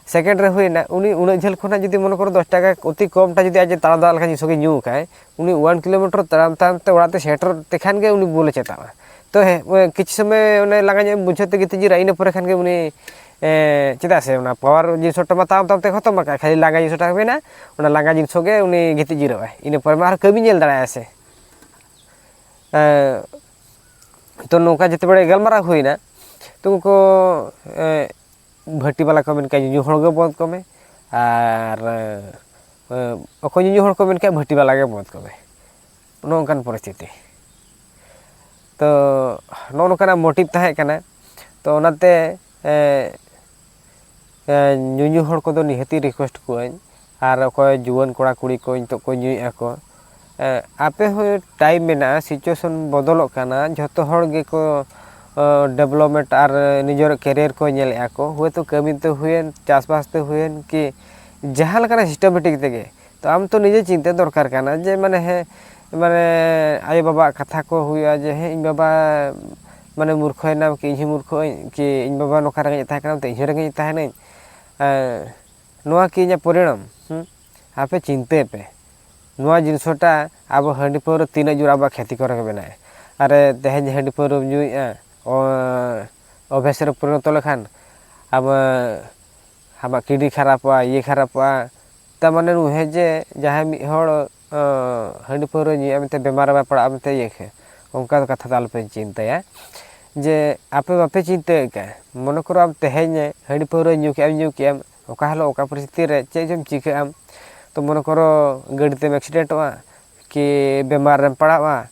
ᱥᱮᱠᱮᱱᱰ ᱨᱮ ᱦᱩᱭᱱᱟ, ᱩᱱᱤ ᱩᱱᱟᱹᱜ ᱡᱷᱟᱹᱞ ᱠᱷᱚᱱᱟᱜ ᱡᱩᱫᱤ ᱢᱚᱱᱮ ᱠᱚᱨᱚ ᱫᱚᱥ ᱴᱟᱠᱟ ᱚᱛᱤ ᱠᱚᱢ ᱴᱟ ᱡᱩᱫᱤ ᱟᱡ ᱮ ᱛᱟᱲᱟᱣ ᱫᱟᱲᱮᱭᱟᱜ ᱞᱮᱠᱷᱟᱱ ᱡᱤᱱᱤᱥ ᱜᱮ ᱧᱩ ᱠᱟᱭ, ᱩᱱᱤ ᱚᱣᱟᱱ ᱠᱤᱞᱳᱢᱤᱴᱟᱨ ᱛᱟᱲᱟᱢ ᱛᱟᱲᱟᱢ ᱛᱮ ᱚᱲᱟᱜ ᱛᱮ ᱥᱮᱴᱮᱨ ᱛᱮᱠᱷᱟᱱ ᱜᱮ ᱩᱱᱤ ᱵᱩᱞᱮ ᱪᱮᱛᱟᱜᱼᱟ᱾ ᱛᱚ ᱦᱮᱸ, ᱠᱤᱪᱷᱩ ᱥᱚᱢᱚᱭ ᱚᱱᱮ ᱞᱟᱸᱜᱟ ᱧᱚᱜ ᱮᱢ ᱵᱩᱡᱷᱟᱹᱣ ᱛᱮ ᱜᱤᱛᱤᱡ ᱡᱤᱨᱟᱹᱜᱼᱟ, ᱤᱱᱟᱹ ᱯᱚᱨᱮ ᱠᱷᱟᱱ ᱜᱮ ᱩᱱᱤ, ᱮ, ᱪᱮᱫᱟᱜ ᱥᱮ ᱚᱱᱟ ᱯᱟᱣᱟᱨ ᱡᱤᱱᱤᱥ ᱦᱚᱸ ᱛᱟᱲᱟᱢ ᱛᱟᱲᱟᱢ ᱛᱮ ᱦᱚᱸᱛᱚ ᱵᱟᱝ ᱠᱷᱟᱹᱞᱤ ᱞᱟᱸᱜᱟ ᱡᱤᱱᱤᱥ ᱦᱚᱸ ᱛᱟᱦᱮᱸ ᱦᱩᱭᱱᱟ, ᱚᱱᱟ ᱞᱟᱸᱜᱟ ᱡᱤᱱᱤᱥ ᱦᱚᱸ ᱜᱮ ᱩᱱᱤ ᱜᱤᱛᱤᱡ ᱡᱤᱨᱟᱹᱜᱼᱟᱭ, ᱤᱱᱟᱹ ᱯᱚᱨᱮ ᱢᱟ ᱟᱨ ᱠᱟᱹᱢᱤ ᱧᱮᱞ ᱫᱟᱲᱮᱭᱟᱜᱼᱟᱭ ᱥᱮ᱾ ᱮ, ᱛᱚ ᱱᱚᱝᱠᱟ ᱡᱮᱛᱮ ᱵᱮᱲᱮ ᱜᱟᱞᱢᱟᱨᱟᱣ ᱦᱩᱭᱱᱟ, ᱛᱚ ᱩᱱᱠᱩ, ᱮ, ᱵᱷᱟᱹᱴᱤ ᱵᱟᱞᱟ ᱠᱚ ᱢᱮᱱ ᱠᱮᱜᱼᱟ, "ᱧᱩᱧᱩ ᱦᱚᱲ ᱜᱮ ᱵᱚᱸᱫᱽ ᱠᱚᱢᱮ", ᱟᱨ, ᱮ, ᱚᱠᱚᱭ ᱧᱩᱧᱩ ᱦᱚᱲ ᱠᱚ ᱢᱮᱱ ᱠᱮᱜᱼᱟ, "ᱵᱷᱟᱹᱴᱤ ᱵᱟᱞᱟ ᱜᱮ ᱵᱚᱸᱫᱽ ᱠᱚᱢᱮ", ᱱᱚᱜᱼᱚ ᱱᱚᱝᱠᱟᱱ ᱯᱚᱨᱤᱥᱛᱷᱤᱛᱤ᱾ ᱛᱚ ᱱᱚᱜᱼᱚ ᱱᱚᱝᱠᱟᱱᱟᱜ ᱢᱳᱴᱤᱵᱷ ᱛᱟᱦᱮᱸ ᱠᱟᱱᱟ᱾ ᱛᱚ ᱚᱱᱟᱛᱮ ᱮ, ᱮ, ᱧᱩᱧᱩ ᱦᱚᱲ ᱠᱚᱫᱚ ᱱᱤᱦᱟᱹᱛᱤ ᱨᱤᱠᱩᱭᱮᱥᱴ ᱠᱚᱣᱟᱹᱧ, ᱟᱨ ᱚᱠᱚᱭ ᱡᱩᱣᱟᱹᱱ ᱠᱚᱲᱟ ᱠᱩᱲᱤ ᱠᱚ ᱱᱤᱛᱚᱜ ᱠᱚ ᱧᱩᱭᱮᱫᱼᱟ ᱠᱚ, ᱮ, ᱟᱯᱮ ᱦᱚᱸ ᱴᱟᱭᱤᱢ ᱢᱮᱱᱟᱜᱼᱟ, ᱥᱤᱪᱩᱭᱮᱥᱚᱱ ᱵᱚᱫᱚᱞᱚᱜ ᱠᱟᱱᱟ, ᱡᱷᱚᱛᱚ ᱦᱚᱲ ᱜᱮᱠᱚ ᱰᱮᱵᱷᱞᱚᱯᱢᱮᱱᱴ ᱟᱨ ᱱᱤᱡᱮᱨᱟᱜ ᱠᱮᱨᱤᱭᱟᱨ ᱠᱚ ᱧᱮᱞᱮᱫᱼᱟ ᱠᱚ, ᱦᱳᱭᱛᱳ ᱠᱟᱹᱢᱤ ᱛᱮ ᱦᱩᱭᱮᱱ, ᱪᱟᱥᱵᱟᱥ ᱛᱮ ᱦᱩᱭᱮᱱ, ᱠᱤ ᱡᱟᱦᱟᱸ ᱞᱮᱠᱟᱱᱟᱜ ᱥᱤᱥᱴᱮᱢᱮᱴᱤᱠ ᱛᱮᱜᱮ᱾ ᱛᱚ ᱟᱢ ᱛᱚ ᱱᱤᱡᱮ ᱪᱤᱱᱛᱟᱹ ᱫᱚᱨᱠᱟᱨ ᱠᱟᱱᱟ ᱡᱮ ᱢᱟᱱᱮ ᱦᱮᱸ, ᱢᱟᱱᱮ ᱟᱭᱳᱼᱵᱟᱵᱟᱣᱟᱜ ᱠᱟᱛᱷᱟ ᱠᱚ ᱦᱩᱭᱩᱜᱼᱟ ᱡᱮ ᱦᱮᱸ, ᱤᱧ ᱵᱟᱵᱟ ᱢᱟᱱᱮ ᱢᱩᱨᱠᱷᱚᱭᱮᱱᱟᱢ ᱠᱤ ᱤᱧ ᱦᱚᱸ ᱢᱩᱨᱠᱷᱚᱜ ᱟᱹᱧ, ᱠᱤ ᱤᱧ ᱵᱟᱵᱟ ᱱᱚᱝᱠᱟ ᱨᱮᱸᱜᱮᱡ ᱛᱟᱦᱮᱸ ᱠᱟᱱᱟ ᱛᱚ ᱤᱧ ᱦᱚᱸ ᱨᱮᱸᱜᱮᱡ ᱛᱟᱦᱮᱱᱟᱹᱧ᱾ ᱮᱸ, ᱱᱚᱣᱟ ᱠᱤ ᱤᱧᱟᱹᱜ ᱯᱚᱨᱤᱱᱟᱢ? ᱦᱩᱸ? ᱟᱯᱮ ᱪᱤᱱᱛᱟᱹᱭ ᱯᱮ, ᱱᱚᱣᱟ ᱡᱤᱱᱤᱥᱴᱟ ᱟᱵᱚ ᱦᱟᱺᱰᱤ ᱯᱟᱹᱣᱨᱟᱹ ᱛᱤᱱᱟᱹᱜ ᱡᱳᱨ ᱟᱵᱚᱣᱟᱜ ᱠᱷᱮᱛᱤ ᱠᱚᱨᱮ ᱠᱚ ᱵᱮᱱᱟᱣᱮᱫᱼᱟ᱾ ᱟᱨ ᱛᱮᱦᱮᱧ ᱦᱟᱺᱰᱤ ᱯᱟᱹᱣᱨᱟᱹᱢ ᱧᱩᱭᱮᱫᱼᱟ, ᱚ-, ᱚᱵᱷᱮᱥ ᱨᱮ ᱯᱚᱨᱤᱱᱚᱛᱚ ᱞᱮᱠᱷᱟᱱ ᱟᱢᱟᱜ, ᱟᱢᱟᱜ ᱠᱤᱰᱱᱤ ᱠᱷᱟᱨᱟᱯᱚᱜᱼᱟ, ᱤᱭᱟᱹ ᱠᱷᱟᱨᱟᱯᱚᱜᱼᱟ᱾ ᱛᱟᱨ ᱢᱟᱱᱮ ᱱᱩᱭ ᱡᱮ ᱡᱟᱦᱟᱸᱭ ᱢᱤᱫ ᱦᱚᱲ, ᱚ, ᱦᱟᱺᱰᱤ ᱯᱟᱹᱣᱨᱟᱹ ᱧᱩᱭᱟ ᱢᱮᱱᱛᱮ ᱵᱮᱢᱟᱨ ᱨᱮ ᱵᱟᱭ ᱯᱟᱲᱟᱜᱼᱟ ᱢᱮᱱᱛᱮ ᱤᱭᱟᱹ ᱠᱷᱟᱹ-, ᱚᱱᱠᱟ ᱫᱚ ᱠᱟᱛᱷᱟ ᱫᱚ ᱟᱞᱚᱯᱮ ᱪᱤᱱᱛᱟᱹᱭᱟ᱾ ᱡᱮ ᱟᱯᱮ ᱵᱟᱯᱮ ᱪᱤᱱᱛᱟᱹ ᱟᱠᱟᱫᱼᱟ, ᱢᱚᱱᱮ ᱠᱚᱨᱚ ᱟᱢ ᱛᱮᱦᱮᱧ ᱦᱟᱺᱰᱤ ᱯᱟᱹᱣᱨᱟᱹ ᱧᱩ ᱠᱮᱫᱼᱟᱢ, ᱧᱩ ᱠᱮᱫᱼᱟᱢ, ᱚᱠᱟ ᱦᱤᱞᱳᱜ ᱚᱠᱟ ᱯᱚᱨᱤᱥᱛᱷᱤᱛᱤ ᱨᱮ ᱪᱮᱫ ᱪᱚᱢ ᱪᱤᱠᱟᱹᱜ ᱟᱢ, ᱛᱚ ᱢᱚᱱᱮ ᱠᱚᱨᱚ ᱜᱟᱹᱰᱤ ᱛᱮᱢ ᱮᱠᱥᱤᱰᱮᱱᱴᱚᱜᱼᱟ, ᱠᱤ ᱵᱮᱢᱟᱨ ᱨᱮᱢ ᱯᱟᱲᱟᱜᱼᱟ,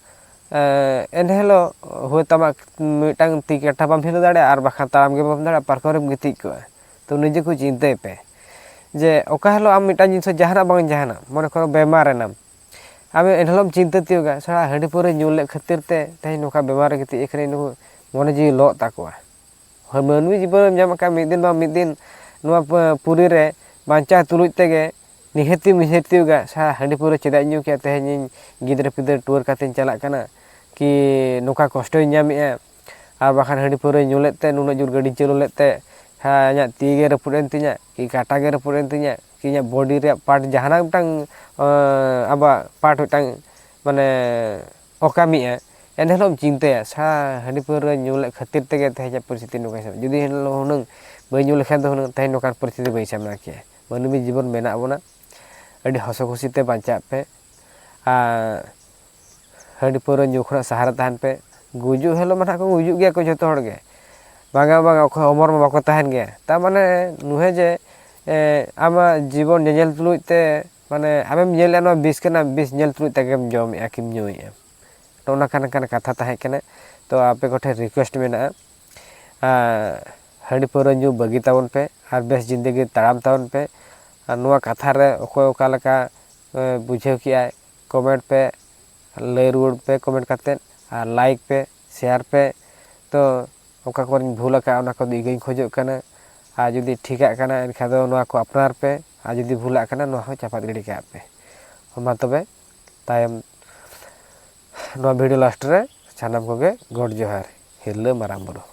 ᱮ, ᱮᱱᱦᱤᱞᱳᱜ ᱦᱳᱭᱛᱳ ᱟᱢᱟᱜ ᱢᱤᱫᱴᱟᱝ ᱛᱤ ᱠᱟᱴᱟ ᱵᱟᱢ ᱦᱤᱞᱟᱹᱣ ᱫᱟᱲᱮᱭᱟᱜᱼᱟ ᱟᱨ ᱵᱟᱠᱷᱟᱱ ᱛᱟᱲᱟᱢ ᱜᱮ ᱵᱟᱢ ᱫᱟᱲᱮᱭᱟᱜᱼᱟ, ᱯᱟᱨᱠᱚᱢ ᱨᱮᱢ ᱜᱤᱛᱤᱡ ᱠᱚᱜᱼᱟ᱾ ᱛᱚ ᱱᱤᱡᱮ ᱠᱚ ᱪᱤᱱᱛᱟᱹᱭ ᱯᱮ ᱡᱮ ᱚᱠᱟ ᱦᱤᱞᱳᱜ ᱟᱢ ᱢᱤᱫᱴᱟᱝ ᱡᱤᱱᱤᱥ ᱡᱟᱦᱟᱱᱟᱜ ᱵᱟᱝ ᱡᱟᱦᱟᱱᱟᱜ ᱢᱚᱱᱮ ᱠᱚᱨᱚ ᱵᱮᱢᱟᱨ ᱮᱱᱟᱢ, ᱟᱢ ᱮᱱᱦᱤᱞᱳᱜ ᱮᱢ ᱪᱤᱱᱛᱟᱹ ᱛᱤᱭᱳᱜᱟ, ᱥᱟᱞᱟ ᱦᱟᱺᱰᱤ ᱯᱟᱹᱣᱨᱟᱹ ᱧᱩ ᱞᱮᱫ ᱠᱷᱟᱹᱛᱤᱨ ᱛᱮ ᱛᱮᱦᱮᱧ ᱱᱚᱝᱠᱟ ᱵᱮᱢᱟᱨ ᱨᱮ ᱜᱤᱛᱤᱡ ᱟᱠᱟᱱᱟᱹᱧ, ᱱᱩᱠᱩ ᱢᱚᱱᱮ ᱡᱤᱣᱤ ᱞᱚᱜ ᱛᱟᱠᱚᱣᱟ᱾ ᱦᱳᱭ, ᱢᱟᱹᱱᱢᱤ ᱡᱤᱵᱚᱱ ᱮᱢ ᱧᱟᱢ ᱟᱠᱟᱫ, ᱢᱤᱫ ᱫᱤᱱ ᱵᱟᱝ ᱢᱤᱫ ᱫᱤᱱ ᱱᱚᱣᱟ ᱯ-, ᱯᱩᱨᱤ ᱨᱮ ᱵᱟᱧᱪᱟᱣ ᱛᱩᱞᱩᱡ ᱛᱮᱜᱮ ᱱᱤᱦᱟᱹᱛᱤ ᱩᱭᱦᱟᱹᱨ ᱛᱤᱭᱳᱜᱟ, ᱥᱟ-, ᱦᱟᱺᱰᱤ ᱯᱟᱹᱣᱨᱟᱹ ᱪᱮᱫᱟᱜ ᱤᱧ ᱧᱩ ᱠᱮᱜᱼᱟ, ᱛᱮᱦᱮᱧ ᱤᱧ ᱜᱤᱫᱽᱨᱟᱹ ᱯᱤᱫᱽᱨᱟᱹ ᱴᱩᱣᱟᱹᱨ ᱠᱟᱛᱮᱧ ᱪᱟᱞᱟᱜ ᱠᱟᱱᱟ, ᱠᱤ ᱱᱚᱝᱠᱟ ᱠᱚᱥᱴᱚᱧ ᱧᱟᱢᱮᱜᱼᱟ, ᱟᱨ ᱵᱟᱠᱷᱟᱱ ᱦᱟᱺᱰᱤ ᱯᱟᱹᱣᱨᱟᱹᱧ ᱧᱩ ᱞᱮᱫ ᱛᱮ, ᱱᱩᱱᱟᱹᱜ ᱡᱳᱨ ᱜᱟᱹᱰᱤᱧ ᱪᱟᱹᱞᱩ ᱞᱮᱫ ᱛᱮ, ᱦᱮᱸ, ᱤᱧᱟᱹᱜ ᱛᱤ ᱜᱮ ᱨᱟᱹᱯᱩᱫ ᱮᱱ ᱛᱤᱧᱟ, ᱠᱤ ᱠᱟᱴᱟ ᱜᱮ ᱨᱟᱹᱯᱩᱫ ᱮᱱ ᱛᱤᱧᱟ, ᱠᱤ ᱤᱧᱟᱹᱜ ᱵᱚᱰᱤ ᱨᱮᱭᱟᱜ ᱯᱟᱨᱴ ᱡᱟᱦᱟᱱᱟᱜ ᱢᱤᱫᱴᱟᱝ, ᱟᱸ, ᱟᱵᱚᱣᱟᱜ ᱯᱟᱨᱴ ᱢᱤᱫᱴᱟᱝ, ᱢᱟᱱᱮ, ᱚᱠᱟᱢᱤᱜᱼᱟ, ᱮᱱ ᱦᱤᱞᱳᱜ ᱮᱢ ᱪᱤᱱᱛᱟᱹᱭᱟ, ᱥᱟ, ᱦᱟᱺᱰᱤ ᱯᱟᱹᱣᱨᱟᱹ ᱧᱩ ᱞᱮᱫ ᱠᱷᱟᱹᱛᱤᱨ ᱛᱮᱜᱮ ᱛᱮᱦᱮᱧᱟᱜ ᱯᱚᱨᱤᱥᱛᱷᱤᱛᱤ ᱱᱚᱝᱠᱟ ᱦᱤᱥᱟᱹᱵ᱾ ᱡᱩᱫᱤ ᱮᱱ ᱦᱤᱞᱳᱜ ᱦᱩᱱᱟᱹᱝ ᱵᱟᱹᱧ ᱧᱩ ᱞᱮᱠᱷᱟᱱ ᱫᱚ ᱦᱩᱱᱟᱹᱝ ᱛᱮᱦᱮᱧ ᱱᱚᱝᱠᱟᱱ ᱯᱚᱨᱤᱥᱛᱷᱤᱛᱤ ᱵᱟᱹᱧ ᱥᱟᱢᱱᱟ ᱠᱮᱭᱟ᱾ ᱢᱟᱹᱱᱢᱤ ᱡᱤᱵᱚᱱ ᱢᱮᱱᱟᱜ ᱵᱚᱱᱟ, ᱟᱹᱰᱤ ᱦᱚᱥᱚ ᱠᱷᱩᱥᱤ ᱛᱮ ᱵᱟᱧᱪᱟᱜ ᱯᱮ᱾ ᱟᱨ ᱦᱟᱺᱰᱤ ᱯᱟᱹᱣᱨᱟᱹ ᱧᱩ ᱠᱷᱚᱱᱟᱜ ᱥᱟᱦᱟ ᱨᱮ ᱛᱟᱦᱮᱱ ᱯᱮ᱾ ᱜᱩᱡᱩᱜ ᱦᱤᱞᱳᱜ ᱢᱟ ᱱᱟᱦᱟᱜ ᱠᱚ ᱜᱩᱡᱩᱜ ᱜᱮᱭᱟ ᱠᱚ ᱡᱷᱚᱛᱚ ᱦᱚᱲ ᱜᱮ, ᱵᱟᱝᱟ, ᱵᱟᱝᱟ, ᱚᱠᱚᱭ ᱚᱢᱚᱨ ᱢᱟ ᱵᱟᱠᱚ ᱛᱟᱦᱮᱱ ᱜᱮᱭᱟ᱾ ᱛᱟᱨ ᱢᱟᱱᱮ ᱱᱩᱦᱮ ᱡᱮ, ᱮ, ᱟᱢᱟᱜ ᱡᱤᱵᱚᱱ ᱧᱮᱧᱮᱞ ᱛᱩᱞᱩᱡ ᱛᱮ ᱢᱟᱱᱮ ᱟᱢᱮᱢ ᱧᱮᱞᱮᱫᱼᱟ ᱱᱚᱣᱟ ᱵᱤᱥ ᱠᱟᱱᱟ, ᱵᱤᱥ ᱧᱮᱞ ᱛᱩᱞᱩᱡ ᱛᱮᱜᱮᱢ ᱡᱚᱢᱮᱫᱼᱟ ᱠᱤᱢ ᱧᱩᱭᱮᱫᱼᱟ᱾ ᱱᱚᱜᱼᱚ ᱱᱚᱝᱠᱟᱱ ᱠᱟᱛᱷᱟ ᱛᱟᱦᱮᱸ ᱠᱟᱱᱟ᱾ ᱛᱚ ᱟᱯᱮ ᱠᱚᱴᱷᱮᱱ ᱨᱤᱠᱩᱭᱮᱥᱴ ᱢᱮᱱᱟᱜᱼᱟ, ᱦᱟᱺᱰᱤ ᱯᱟᱹᱣᱨᱟᱹ ᱧᱩ ᱵᱟᱹᱜᱤ ᱛᱟᱵᱚᱱ ᱯᱮ ᱟᱨ ᱵᱮᱥ ᱡᱤᱱᱫᱮᱜᱤ ᱛᱟᱲᱟᱢ ᱛᱟᱵᱚᱱ ᱯᱮ᱾ ᱟᱨ ᱱᱚᱣᱟ ᱠᱟᱛᱷᱟ ᱨᱮ ᱚᱠᱚᱭ ᱚᱠᱟ ᱞᱮᱠᱟ ᱵᱩᱡᱷᱟᱹᱣ ᱠᱮᱜᱼᱟᱭ, ᱠᱚᱢᱮᱱᱴ ᱯᱮ, ᱞᱟᱹᱭ ᱨᱩᱣᱟᱹᱲ ᱯᱮ ᱠᱚᱢᱮᱱᱴ ᱠᱟᱛᱮᱫ, ᱟᱨ ᱞᱟᱭᱤᱠ ᱯᱮ, ᱥᱮᱭᱟᱨ ᱯᱮ᱾ ᱛᱚ ᱚᱠᱟ ᱠᱚᱨᱮᱧ ᱵᱷᱩᱞ ᱟᱠᱟᱫᱼᱟ ᱚᱱᱟ ᱠᱚᱫᱚ ᱤᱠᱟᱹᱧ ᱠᱷᱚᱡᱚᱜ ᱠᱟᱱᱟ᱾ ᱟᱨ ᱡᱩᱫᱤ ᱴᱷᱤᱠᱟᱜ ᱠᱟᱱᱟ ᱮᱱᱠᱷᱟᱱ ᱫᱚ ᱱᱚᱣᱟ ᱠᱚ ᱟᱯᱱᱟᱨ ᱯᱮ, ᱟᱨ ᱡᱩᱫᱤ ᱵᱷᱩᱞᱟᱜ ᱠᱟᱱᱟ ᱱᱚᱣᱟ ᱦᱚᱸ ᱪᱟᱯᱟᱫ ᱜᱤᱰᱤ ᱠᱟᱜ ᱯᱮ᱾ ᱢᱟ ᱛᱚᱵᱮ ᱛᱟᱭᱚᱢ ᱱᱚᱣᱟ ᱵᱷᱤᱰᱤᱭᱳ ᱞᱟᱥᱴ ᱨᱮ ᱥᱟᱱᱟᱢ ᱠᱚᱜᱮ ᱜᱚᱰ ᱡᱚᱦᱟᱨ, ᱦᱤᱨᱞᱟᱹ ᱢᱟᱨᱟᱝ ᱵᱩᱨᱩ᱾